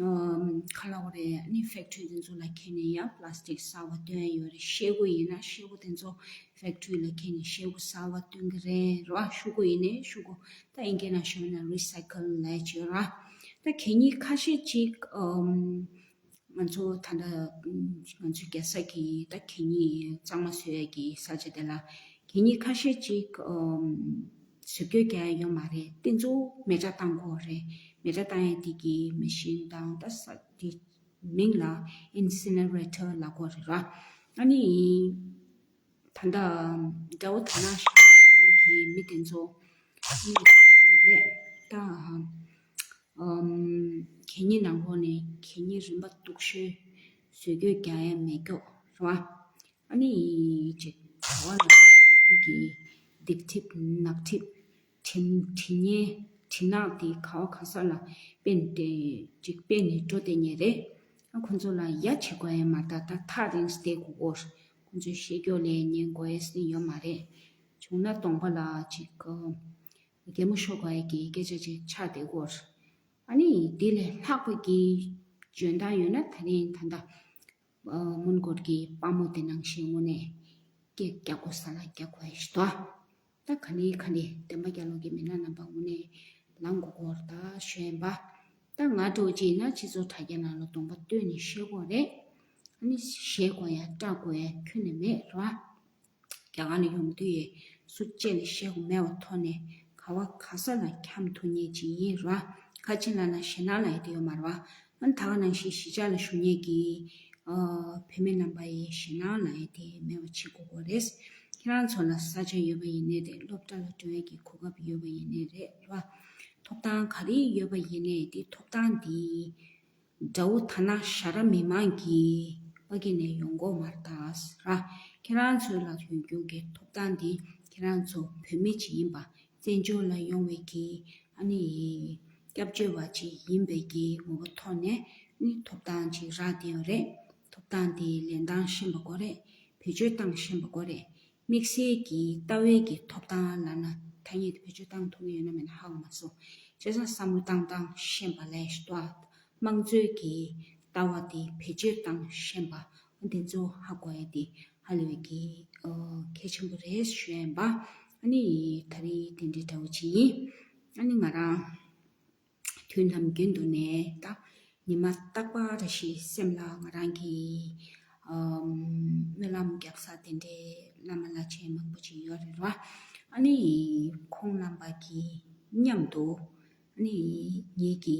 ཨམ་ག་ལབ་དགོས་རེད། ཨ་ནི་ཕེག་ཊི་རི་དེ་ཚོ་ལ་ཁྱེར་ནས་ཡང་པ་ལ་སི་ཊིག་གསར་པ་བཏོན་ཡ་ཡོད་རེད། ཤེལ་སྒོ་ཡིན་ན་ཤེལ་སྒོ་དེ་ཚོ་ཕེག་ཊི་རི་ལ་ཁྱེར་ནས་ཤེལ་སྒོ་གསར་པ་བཏོན་གི་རེད་ར། ཤོག་གུ་ཡིན་ནའི་ཤོག་གུ། ད་ཨིན་སྐད་ནང་ཞུས་ན་རི་སའི་ཀལ་ལབ་ཡ་ཅིག་ཡོད་ར། ད་གད་སྙིགས་ཁ་ཤས་ཅིག་ཨམ་ང་ཚོ་ད་ལྟ་ང་ཚོ་རྒྱལ་ས་གི་ད་གད་སྙིགས་གཙང་མ་བཟོ་ཡ་གི་ས་ཆ་དེ་ལ་གད་སྙིགས་ཁ་ཤས་ཅིག་ཨམ་བཟོ་བཅོས་རྒྱག་ཡ་ཡོད་མ་རེད། དེ་ཚོ་མེ་སྲེག་བཏང་དགོས་རེད། མེ་སྲེག་བཏང་ཡ་དེ་གི་མེ་ཤིན་དང་ད་ས་དེ་མིང་ལ་ཨིན་སི་ནེ་རེ་ཊར་ལབ་དགོས་རེད་ར། ཨ་ནི་ད་ལྟ་དགྲ་བོ་དར་ནག་ཞ་ར་མི་མང་གི་མི་དེ་ཚོ་མི་དེ་ཚོ་རང་རེད་ད། ཨམ་གད་སྙིགས་ནང་ལོགས་ནས་གད་སྙིགས་རིམ་པ་སྡུག་ཤོས་བཟོ་བཅོས་རྒྱག་ཡ་མེད་ཀྱོག་རེད་བ། ཨ་ནི་ཅིག་ག་བ་ལ་དེ་གི་སྡིག་སྒྲིབ་ནག་སྒྲིབ་དྲི་དྲི་ཉེ་དྲི་ནག་དེ་ག་བ་ག་ས་ལ་སྤེལ་ཏེ་ཅིག་སྤེལ་ནས་འགྲོ་བསྡད་མཁན་རེད། ཨ་ཁོ་ཚོ་ལ་ཡ་བྱེད་དགོས་ཡ་མ་རེད། ད་ཐག་རིང་བསྡད་དགོས་ཀྱོག་ཁོ་ཚོའི་བཤད་རྒྱུ་ལས་ཉན་དགོས་ཡ་ཡོད་མ་རེད། བྱུང་ན་གདོང་པ་ལ་ཅིག་གད་མོ་ཤོར་དགོས་ཡ་གི་སྐད་ཆ་ཅིག་ཆགས་བསྡད་ཀྱོག་ཨ་ནི་དེ་ལས་ལྷག་པ་གི་འཇོན་ཐང་ཡོད་ན་ད་རིང་ད་ལྟ་ཨ་མོན་གྷོ་གི་དཔའ་མོ་དེ་ནང་བཞིན་དངོས་གནས་སྐད་རྒྱག་དགོས་ས་ལ་རྒྱག་དགོས་ཡ་ཞིག་འདུག་ད་ག་ནས་ག་ནས་བདེན་པ་རྒྱལ་ལོ་གི་མི་སྣ་རྣམ་པ་དངོས་གནས་ལངས་དགོས་ཀྱོག་ད་ཞུ་ཡིན་པ། ད་ང་འདྲ་བོ་ཅིག་ཡིན་ན་སྤྱི་ཚོགས་དྲ་རྒྱ་ནང་ལ་གདོང་པ་སྟོན་ནས་བཤད་དགོས་རེད། ཨ་ནི་བཤད་དགོས་ཡ་སྐྲག་དགོས་ཡ་ཁྱོན་ནས་མེད་རེད་བ། རྒྱ་གར་ལ་ཡོང་དུས་ཡས་སུ་ཅེ་ལ་བཤད་དགོས་མེད་པ་ཐོག་ནས་ག་བ་ག་ས་ལ་འཁྱམ་ཐུབ་མཁན་ཅིག་ཡིན་ར། ཁ་ཆེ་ལ་ན་ཞེད་སྣང་ལ་ཡ་དེ་ཡོད་མ་རེད་བ། ཨ་ནི་ད་ག་ནང་བཞིན་གཞིས་ཆགས་ལ་བཞུགས་མཁན་གྱི་ཨ་བུད་མེད་རྣམ་པ་ཡི་ཞེད་སྣང་ལ་ཡ་དེ་མེད་པ་བྱེད་དགོས་ཀྱི་རེད། ཁྱེད་རང་ཚོ་ལ་ས་ཆ་ཡོད་པ་ཡིན་ནའི་རེད། སློབ་གྲྭ་ལ་འགྲོ་ཡས་ཀྱི་གོ་སྐབས་ཡོད་པ་ཡིན་ནའི་རེད་ར། ཐོབ་ཐང་ག་རེ་ཡོད་པ་ཡིན་ནའི་དེ་ཐོབ་ཐང་དེ་དགྲ་བོ་ཐ་ན་ཤ་ར་མི་མང་གི་ཕ་གི་ནས་ཡོང་གོ་མ་རེད་ད་ར། ཁྱེད་རང་ཚོ་ལ་ཡོད་རྒྱུ་གི་ཐོབ་ཐང་དེ་ཁྱེད་རང་ཚོ་བུད་མེད་ཅིག་ཡིན་པ། བཙན་བྱོལ་ལ་ཡོང་བའི་གི་ཨ་ནི་སྐྱབས་བཅོལ་བ་ཅིག་ཡིན་པའི་གི་ངོ་བོ་ཐོག་ནས་ནི་ཐོབ་ཐང་ཅིག་རག་བསྡད་ཡོད་རེད། ཐོབ་ཐང་དེ་ལེན་སྟངས་ཤེས་པ་དགོས་རེད། བེད་སྤྱོད་བཏང་ཤེས་པ་དགོས་རེད། དམིགས་བསལ་གྱི་ལྟ་བའི་གི་ཐོབ་ཐང་ལབ་ན་ཐ་སྙད་དེ་བེད་སྤྱོད་བཏང་ཐུབ་ཀྱི་ཡོད་ན་མེད་ན་ཧ་གོ་མ་སོང་། བྱས་ཙང་བསམ་བློ་བཏང་སྟངས་ཤེས་པ་ལས་ཤི་ཏོ། དམངས་གཙོའི་གི་ལྟ་བ་དེ་བེད་སྤྱོད་བཏང་ཤེས་པ་འདི་ཚོ་ཧ་གོ་ཡ་དེ་ཧ་ལས་པའི་གི་ཨོ་གལ་ཆེན་པོ་རེད་ཞུ་ཡ་ཡིན་པ། ཨ་ནི་ད་རེས་དེ་འདྲའི་འདྲ་བོ་ཅིག་ཡིན། ཨ་ནི་ང་རང་དུས་ནམ་རྒྱུན་དུ་ནས་ད་ཉི་མ་རྟག་པར་རེ་ཞིག་སེམས་ལ་ང་རང་གི་ཨམ་སྨོན་ལམ་རྒྱག་ས་དེ་འདྲའི་བླ་མ་བླ་ཆེན་མང་པོ་ཅིག་ཡོད་རེད་བ། ཨ་ནི་ཁོང་རྣམ་པ་གི་མཉམ་དུ་ཨ་ནི་ངེད་ཀྱི་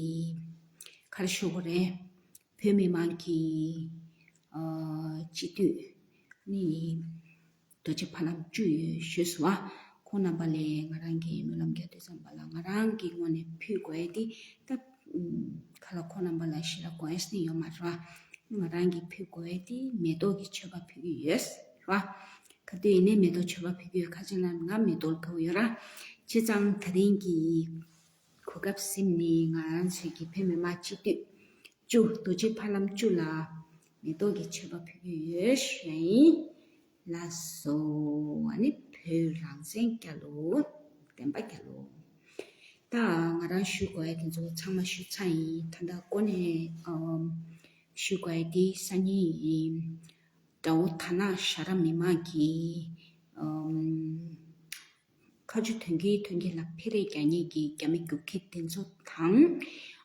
ག་རེ་ཞུ་དགོས་རེད། བོད་མི་མང་གི་ཨ་སྤྱི་འཐུས་ཨ་ནི་རྡོ་རྗེ་ཕ་ལམ་བཅུ་ཡོད་ཞུས་སོང་བ། ཁོང་རྣམ་པ་ལ་ང་རང་གིས་སྨོན་ལམ་རྒྱག་དུས་ཙམ་པ་ལ་ང་རང་གི་ངོས་ནས་ཕུལ་དགོས་ཡ་དེ་ད་ཨུམ་ག་ལ་ཁོང་རྣམ་པ་ལ་ཞེ་དྲག་དགོས་ཡ་ནི་ཡོད་མ་རེད་བ། ང་རང་གིས་ཕུལ་དགོས་ཡ་དེ་མེ་ཏོག་གི་མཆོད་པ་ཕུལ་གྱི་ཡོད་རེད་བ། ག་དུས་ཡིན་ནའི་མེ་ཏོག་མཆོད་པ་ཕུལ་གྱི་ཡོད། ཁ་ཅིག་ལ་ང་མེ་ཏོག་དགའ་བོ་ཡོད་ར། བྱས་ཙང་ད་རིང་གི་གོ་སྐབས་ཟིན་ནས་ང་རང་ཚོའི་གི་བོད་མི་མང་སྤྱི་འཐུས་བཅུ་རྡོ་རྗེ་ཕ་ལམ་བཅུ་ལ་མེ་ཏོག་གི་མཆོད་པ་ཕུལ་གྱི་ཡོད་ཞུ་ཡ་ཡིན། ལགས་སོ། ཨ་ནི་བོད་རང་བཙན་རྒྱལ་ལོ། བདེན་པ་རྒྱལ་ལོ། ད་ང་རང་ཞུ་དགོས་ཡ་དེ་ཚོ་ཚང་མ་ཞུ་ཚར་ཡིན། ད་ལྟ་འགོ་ནས་ཨམ་ཞུ་དགོས་ཡ་དེ་སང་ཉིན་ཡིན། དགྲ་བོ་དར་ནག་ཞ་ར་མི་མང་གི་ཨམ་ཁ་ཆུ་དོན་གྱིས་དོན་གྱིས་ལ་འཕེལ་རེས་རྒྱག་མཁན་གྱི་རྒྱ་མི་རྒྱུག་ཁྱི་དེ་ཚོ་དང་།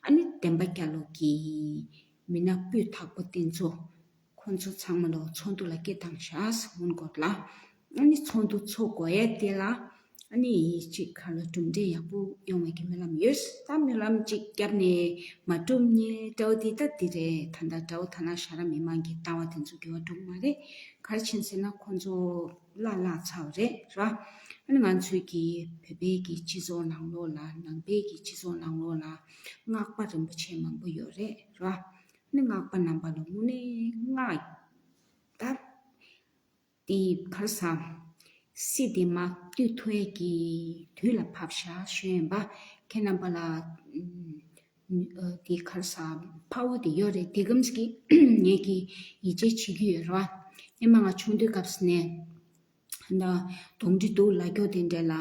ཨ་ནི་བདེན་པ་རྒྱལ་ལོ་གི་མི་སྣ་སྤུས་དག་པོ་དེ་ཚོ་ཁོ་ཚོ་ཚང་མ་ལོ་ཚོགས་འདུ་ལ་སྐད་བཏང་བཞག་སྔོན་སྐོར་ལ། ཨ་ནི་ཚོགས་འདུ་ཚོགས་དགོས་ཡ་དེ་ལ་ཨ་ནི་གཅིག་ག་ལ་གྲུབ་འབྲས་ཡག་པོ་ཡོང་བའི་གི་སྨོན་ལམ་ཡོད། ད་སྨོན་ལམ་གཅིག་བརྒྱབ་ནས་མ་གྲུབ་ནས་དགྲ་བོ་དེ་ད་དེ་རེད། ད་ལྟ་དགྲ་བོ་དར་ནག་ཞ་ར་མི་མང་གི་ལྟ་བ་དེ་ཚོ་འགྱུར་བ་འགྲོ་གི་མ་རེད། ག་རེ་བྱས་ཟེར་ན་ཁོ་ཚོ་བརླག་བརླག་ཚར་བ་རེད་ར། ཨ་ནི་ང་ཚོའི་གི་བོད་པའི་གི་སྤྱི་ཚོགས་ནང་ལོགས་ལ་ནང་པའི་གི་སྤྱི་ཚོགས་ནང་ལོགས་ལ་སྔགས་པ་རིན་པོ་ཆེ་མང་པོ་ཡོད་རེད་ར། ཨ་ནི་སྔགས་པ་རྣམ་པ་ལ་དངོས་གནས་སྔགས་ད་དེ་ག་རེ་ཟ། སྲིད་དེ་མ་བཏུལ་ཐུབ་ཡས་ཀྱི་དུས་ལ་བབས་ཤག་ཞུ་ཡིན་པ། ཁྱེད་རྣམ་པ་ལ་ཨ་དེ་ག་རེ་ཟ། ཕ་བོ་དེ་ཡོད་རེད། དེ་གམ་གི་ངེད་ཀྱི་ཡིད་ཆེས་བྱེད་ཀྱི་ཡོད་རེད་བ། ཨེ་མ་ང་ཆུང་དུས་སྐབས་ནས་ད་གདོན་འདྲེ་འདུག་ལབ་རྒྱུ་དེ་འདྲ་ལ་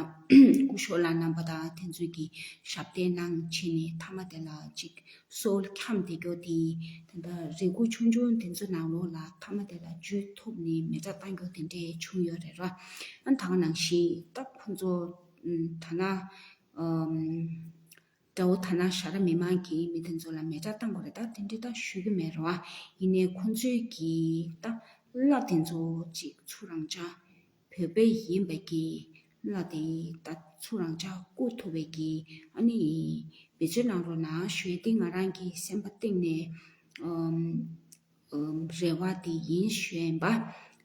སྐུ་ཞབས་ལགས་རྣམ་པ་དང་དེ་ཚོས་ཀྱི་ཞབས་བརྟན་གནང་བྱས་ནས་མཐའ་མ་དེ་ལ་ཅིག་སྲོག་འཁྱམས་བསྡད་རྒྱུ་དེ། ད་ལྟ་རེ་སྒུག་ཆུང་ཆུང་དེ་ཚོ་ནང་ལོགས་ལ་མཐའ་མ་དེ་ལ་འཇུས་ཐུབ་ནས་མེ་སྲེག་བཏང་རྒྱུ་དེ་འདྲས་བྱུང་ཡོད་རེད་ར། ཨ་ད་ག་ནང་བཞིན་ད་ཁོ་ཚོ་ད་ན་ཨམ་དགྲ་བོ་དར་ནག་ཞ་ར་མི་མང་གིས་མི་དེ་ཚོ་ལ་མེ་སྲེག་བཏང་དགོས་རེད། ད་དེ་འདྲས་ད་ཞུ་གི་མེད་རེད་བ། ཡིན་ནའི་ཁོ་ཚོས་ཀྱི་ད་བླ་དེ་ཚོ་ཅིག་ཚུར་རང་ཅག་བོད་པ་ཡིན་པའི་གི་བླ་དེ་ད་ཚུར་རང་ཅག་བཀུག་ཐུབ་པའི་གི་ཨ་ནི་འབད་བརྩོན་གནང་རོགས་གནང་ཞུ་ཡས་དེ་ང་རང་གི་སེམས་པ་གཏིང་ནས་ཨམ་ཨམ་རེ་བ་དེ་ཡིན་ཞུ་ཡས་ཡིན་པ།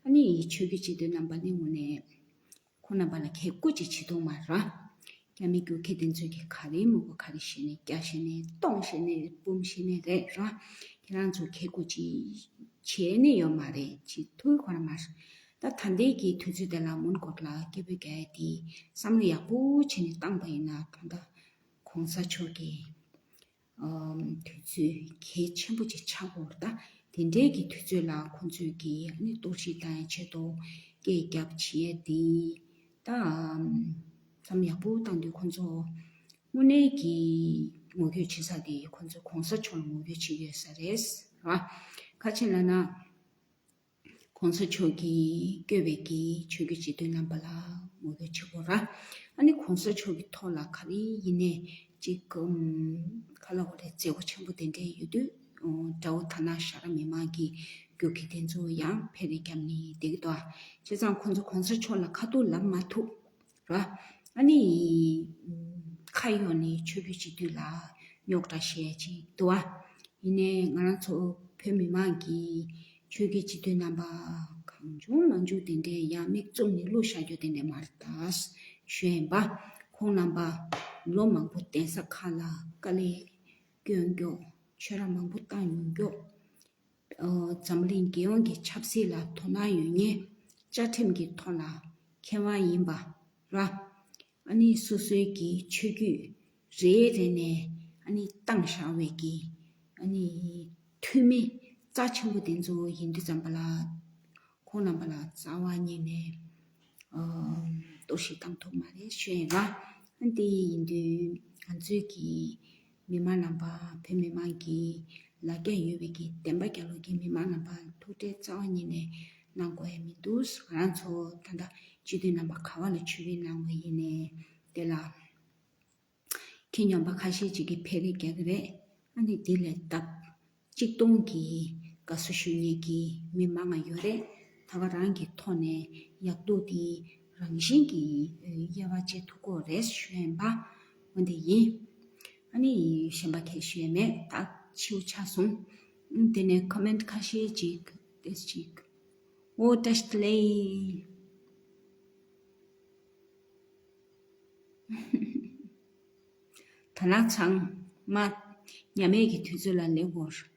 ཨ་ནི་ཆོས་བརྒྱུད་སྤྱི་འཐུས་རྣམ་པ་ནི་དངོས་གནས་ཁོང་རྣམ་པ་ལ་ཁེ་བཀུར་ཅིག་བྱེད་ཐུབ་མ་རེད། རྒྱ་མི་རྒྱུག་ཁྱི་དེ་ཚོས་ཀྱི་ག་རེ་མི་དགོས་ག་རེ་བྱས་ནས་རྒྱག་བྱས་ནས་གཏོང་བྱས་ནས་འབུམ་བྱས་ནས་རེད་ར། ཁྱེད་རང་ཚོ་ཁེ་བཀུར་ཅིག་བྱས་ནས་ཡོད་མ་རེད། བྱེད་ཐུབ་ཁོ་ར་མ་རེད། ད་ད་ལྟའི་གི་དུས་ཚོད་དེ་ལ་མོན་གྷོ་ལ་སྐད་འབོད་རྒྱག་ཡ་དེ་བསམ་བློ་ཡག་པོ་བྱས་ནས་བཏང་པ་ཡིན་ན་ད་ལྟ་གོང་ས་མཆོག་གི་ཨམ་དུས་ཚོད་གལ་ཆེན་པོ་ཅིག་ཆགས་ཡོད་རེད། ད་དེ་འདྲའི་གི་དུས་ཚོད་ལ་ཁོང་ཚོས་ཀྱི་ཨ་ནི་གཏོར་བཤིག་བཏང་ཡའི་ཆེད་དུ་སྐད་རྒྱབ་བྱེད་ཡས་དེ་ད་ཨམ་བསམ་ཡག་པོ་བཏང་དུས་ཁོང་ཚོ་དངོས་གནས་ཀྱི་ངོ་རྒོལ་བྱེད་ས་དེ་ཁོང་ཚོ་གོང་ས་མཆོག་ལ་ངོ་རྒོལ་བྱེད་ཀྱི་ཡོད་ས་རེད་ར། ག་རེ་བྱས་ལབ་ན། གོང་ས་མཆོག་གིས་བསྐོས་པའི་གི་ཆོས་བརྒྱུད་སྤྱི་འཐུས་རྣམ་པ་ལ་ངོ་རྒོལ་བྱེད་དགོས་ར། ཨ་ནི་གོང་ས་མཆོག་གི་ཐོག་ལ་ག་རེ་ཡིན་ནའི་ཅིག་གམ་ག་ལ་འོ་རེ་མཛད་སྒོ་ཆེན་པོ་དེ་འདྲས་ཡོད་དུས་དགྲ་བོ་དར་ནག་ཞ་ར་མི་མང་གི་ རྒྱུག་ཁྱི་དེ་ཚོ་ཡང་ཕེ་རེ་རྒྱབ་ནས་བསྡད་ཀྱི་འདུག་ཨ། བྱས་ཙང་ཁོང་ཚོ་གོང་ས་མཆོག་ལ་ཁ་ཐུག་ལབ་མ་ཐུབ་ར། ཨ་ནི་ཁ་གཡོགས་ནས་ཆོས་བརྒྱུད་སྤྱི་འཐུས་ལ་རྙོག་དྲ་བཤད་ཅིག་འདུག་ཨ། ཡིན་ནའི་ང་རང་ཚོ་བོད་མི་མང་གིས་ཆོས་བརྒྱུད་སྤྱི་འཐུས་རྣམ་པ་གང་བྱུང་མང་བྱུང་དེ་འདྲའི་ཡང་མིག་བཙུམ་ནས་བླུགས་བཞག་རྒྱུ་དེ་འདྲ་མ་རེད་ད་ཞུ་ཡིན་པ། ཁོང་རྣམ་པ་ལོ་མང་པོ་གདན་ས་ཁག་ལ་དཀའ་ལས་སྐྱོན་རྒྱུ། ཆོས་ར་མང་པོ་བཏང་མྱོང་རྒྱུ། འཛམ་གླིང་རྒྱལ་ཡོངས་ཀྱི་ཆབ་སྲིད་ལ་དོ་སྣང་ཡོད་མཁན་བཅའ་ཁྲིམས་ཀྱི་ཐོག་ལ་མཁས་དབང་ཡིན་པ་ར། ཨ་ནི་སོ་སོའི་གི་ཆོས་བརྒྱུད་རེ་རེ་ནས་ཨ་ནི་བཏང་བཞག་པའི་གི་ཨ་ནི་འཐུས་མི་རྩ་ཆེན་པོ་དེ་ཚོ་ཡིན་དུས་ཙམ་པ་ལ། ཁོང་རྣམ་པ་ལ་རྩ་བ་ཉིད་ནས་ཨ་གཏོར་བཤིག་བཏང་ཐུབ་མ་རེད་ཞུ་ཡིན་ལ། ཨ་འདི་ཡིན་དུས་ང་ཚོའི་གི་མི་མང་རྣམ་པ། བོད་མི་མང་གི་ལ་རྒྱ་ཡོད་པའི་གི་བདེན་པ་རྒྱལ་ལོ་གི་མི་མང་རྣམ་པ་ཐུགས་ཁྲལ་རྩ་བ་ཉིད་ནས་གནང་དགོས་ཡ་མི་འདུག་ང་རང་ཚོ་ད་ལྟ་སྤྱི་འཐུས་རྣམ་པ་ག་བ་ལ་ཆོས་བརྒྱུད་གནང་བ་ཡིན་ནའི་དེ་ལ་ཁྱི་སྨྱོན་པ་ཁ་ཤས་ཅིག་གིས་ཕེ་རེ་རྒྱག་གི་རེད། ཨ་ནི་དེ་ལས་སྟབས་གཅིག་སྟོང་གི་དགའ་བསུ་ཞུ་མཁན་གྱི་མི་མང་ང་ཡོད་རེད། ད་ག་རང་གི་ཐོག་ནས་ཡག་སྡུག་དེ་རང་བཞིན་གྱིས་དབྱེ་བ་འབྱེད་ཐུབ་ཀྱི་རེད་ཞུ་ཡིན་པ། འོ་འདི་ཡིན། ཨ་ནི་གཞན་པ་གས་ཞུ་ཡ་མེད། ད་ཕྱི་པོ་ཆགས་སོང་། ཨ་དེ་ནས་ཀོ་མེན་ཊི་ཁ་ཤས་ཅིག་ཏེས་ཅིག་འོ་བཀྲ་ཤིས་བདེ་ལེགས། ད་ལ་ཚང་མ་ཉམས་ཡས་ཀྱི་དུས་ཚོད་ལ་སླེབས་ཡོད།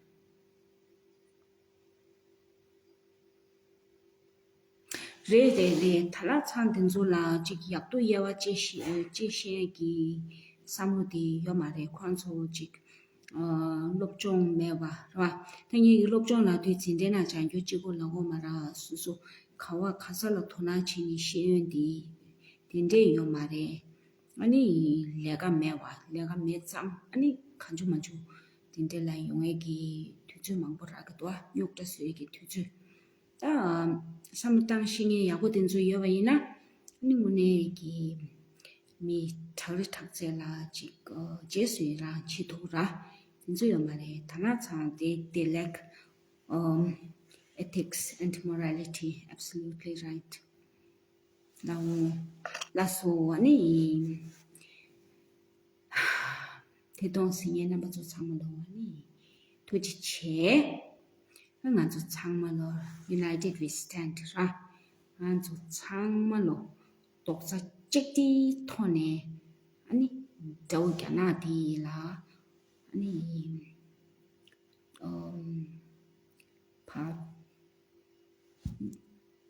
རེད་རེད་རེད། ད་ལ་ཚང་དེ་ཚོ་ལ་ཅིག་ཡག་སྡུག་དབྱེ་བ་དཔྱད་ཤེས་དཔྱད་ཤེས་ཀྱི་བསམ་བློ་དེ་ཡོད་མ་རེད། ཁོང་ཚོ་ཅིག་ཨ་སློབ་སྦྱོང་མེད་པ་རེད་བ། ད་ངེད་ཀྱི་སློབ་སྦྱོང་ལ་དུས་འཛིན་གྲྭའི་ནང་སྦྱང་རྒྱུ་གཅིག་པོ་ལ་འོ་མ་ར། སོ་སོ་ག་བ་ག་ས་ལ་དོ་སྣང་བྱེད་ནས་ཤེས་ཡོན་དེ་དེ་འདྲས་ཡོད་མ་རེད། ཨ་ནི་ལས་ཀ་མེད་པ། ལས་ཀ་མེད་ཙང་ཨ་ནི་གང་བྱུང་མང་བྱུང་དེ་འདྲས་ལ་ཡོང་ཡས་ཀྱི་དུས་ཚོད་མང་པོ་རག་གི་འདུག་ཨ། རྙོག་དྲ་བཟོ་ཡས་ཀྱི་དུས་ཚོད། ད་བསམ་བློ་བཏང་ཤེས་མཁན་ཡག་པོ་དེ་ཚོ་ཡོད་པ་ཡིན་ན་ཨ་ནི་དངོས་གནས་ཀྱི་མི་དྲག་རེ་དྲག་ཚད་ལ་ཅིག་རྗེས་སུ་ཡི་རང་བྱེད་ཐུབ་ར། དེ་ཚོ་ཡོད་མ་རེད། ད་ན་ཚང་དེ་དེ་ལེགས། um, ethics and morality, absolutely right. ལའོ། ལགས་སོ། ཨ་ནི་དེ་གཏོང་ཟིན་མཁན་རྣམ་པ་ཚོ་ཚང་མ་ལོ་ཨ་ནི་ཐུགས་རྗེ་ཆེ། ང་ཚོ་ཚང་མ་ལོ་united we stand ར། ང་ཚོ་ཚང་མ་ལོ་རྡོག་རྩ་གཅིག་སྒྲིལ་ཐོག་ནས་ཨ་ནི་དགྲ་བོ་རྒྱ་ནག་དེ་ལ་ཨ་ནི་ཨམ་ཕར་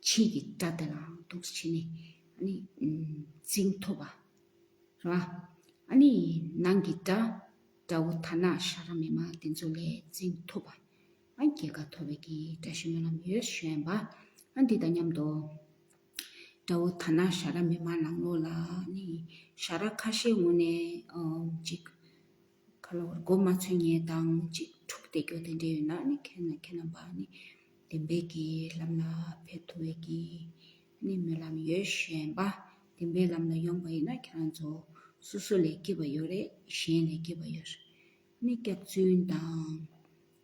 ཕྱི་གི་དགྲ་དེ་ལའང་འདུག་སེ་བྱས་ནས་ཨ་ནི་འཛིང་ཐུབ་པ་རེད་བ། ཨ་ནི་ནང་གི་དགྲ་དགྲ་བོ་ཐ་ན་ཤ་ར་མི་མང་དེ་ཚོ་ལས་འཛིང་ཐུབ་པ། ཨ་རྒྱལ་ཁ་ཐོབ་པའི་གི་བཀྲ་ཤིས་སྨོན་ལམ་ཡོད་ཞུ་ཡིན་པ། ཨ་འདི་དང་མཉམ་དུ་དགྲ་བོ་ཐ་ན་ཤ་ར་མི་མང་ནང་ལོགས་ལ་ཨ་ནི་ཤ་ར་ཁ་ཤས་ངོས་ནས་ཨ་ཅིག་ཁ་ལོ་བར་མགོ་མ་ཚོས་ཉེས་དང་ཅིག་འཁྲུག་བསྡད་རྒྱུ་དེ་འདྲ་ཡོད་ན་ནི་ཁྱེད་ན་ཁྱེད་རྣམ་པ་ནི་བདེན་པའི་གི་ལམ་ལ་ཕེབས་ཐུབ་པའི་གི་ནི་སྨོན་ལམ་ཡོད་ཞུ་ཡིན་པ། བདེན་པའི་ལམ་ལ་ཡོང་པ་ཡིན་ན་ཁྱེད་རང་ཚོ་སོ་སོ་ལས་སྐྱིད་པ་ཡོད་རེད། གཞན་ལས་སྐྱིད་པ་ཡོད་རེད། ནི་སྐྱག་རྫུན་དང་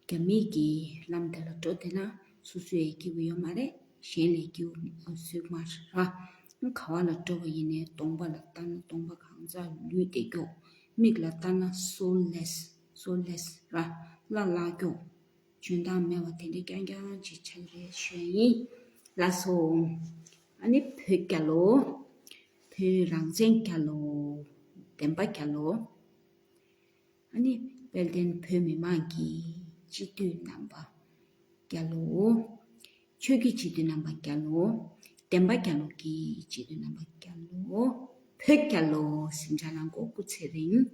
རྒྱ་མིའི་གི་ལམ་དེ་ལ་འགྲོ་བསྡད་ན་སོ་སོ་ཡང་སྐྱིད་པོ་ཡོད་མ་རེད། གཞན་ལས་སྐྱིད་པོ་བཟོས་མ་རེད་ར། ག་བ་ལ་འགྲོ་བ་ཡིན་ནའི་གདོང་པ་ལ་ལྟ་ན་གདོང་པ་གང་ཚ་ལུས་བསྡད་རྒྱུ། མིག་ལ་ལྟ་ན་སོལ་ལེས་སོལ་ལེས་ར། བླ་བརླག་རྒྱུ། འཇོན་ཐང་མེད་པ་དེ་འདྲ་རྐྱང་རྐྱང་ཅིག་ཆགས་རེད་ཞུ་ཡིན། ལགས་སོ། ཨ་ནི་བོད་རྒྱལ་ལོ། བོད་རང་བཙན་རྒྱལ་ལོ། བདེན་པ་རྒྱལ་ལོ། ཨ་ནི་དཔལ་ལྡན་བོད་མི་མང་གི་སྤྱི་འཐུས་རྣམ་པ་རྒྱལ་ལོ། ཆོས་ཀྱི་སྤྱི་འཐུས་རྣམ་པ་རྒྱལ་ལོ། བདེན་པ་རྒྱལ་ལོ་གི་སྤྱི་འཐུས་རྣམ་པ་རྒྱལ་ལོ། བོད་རྒྱལ་ལོ། ཟིང་ཆ་ལང་གོ་སྐུ་ཚེ་རིང་།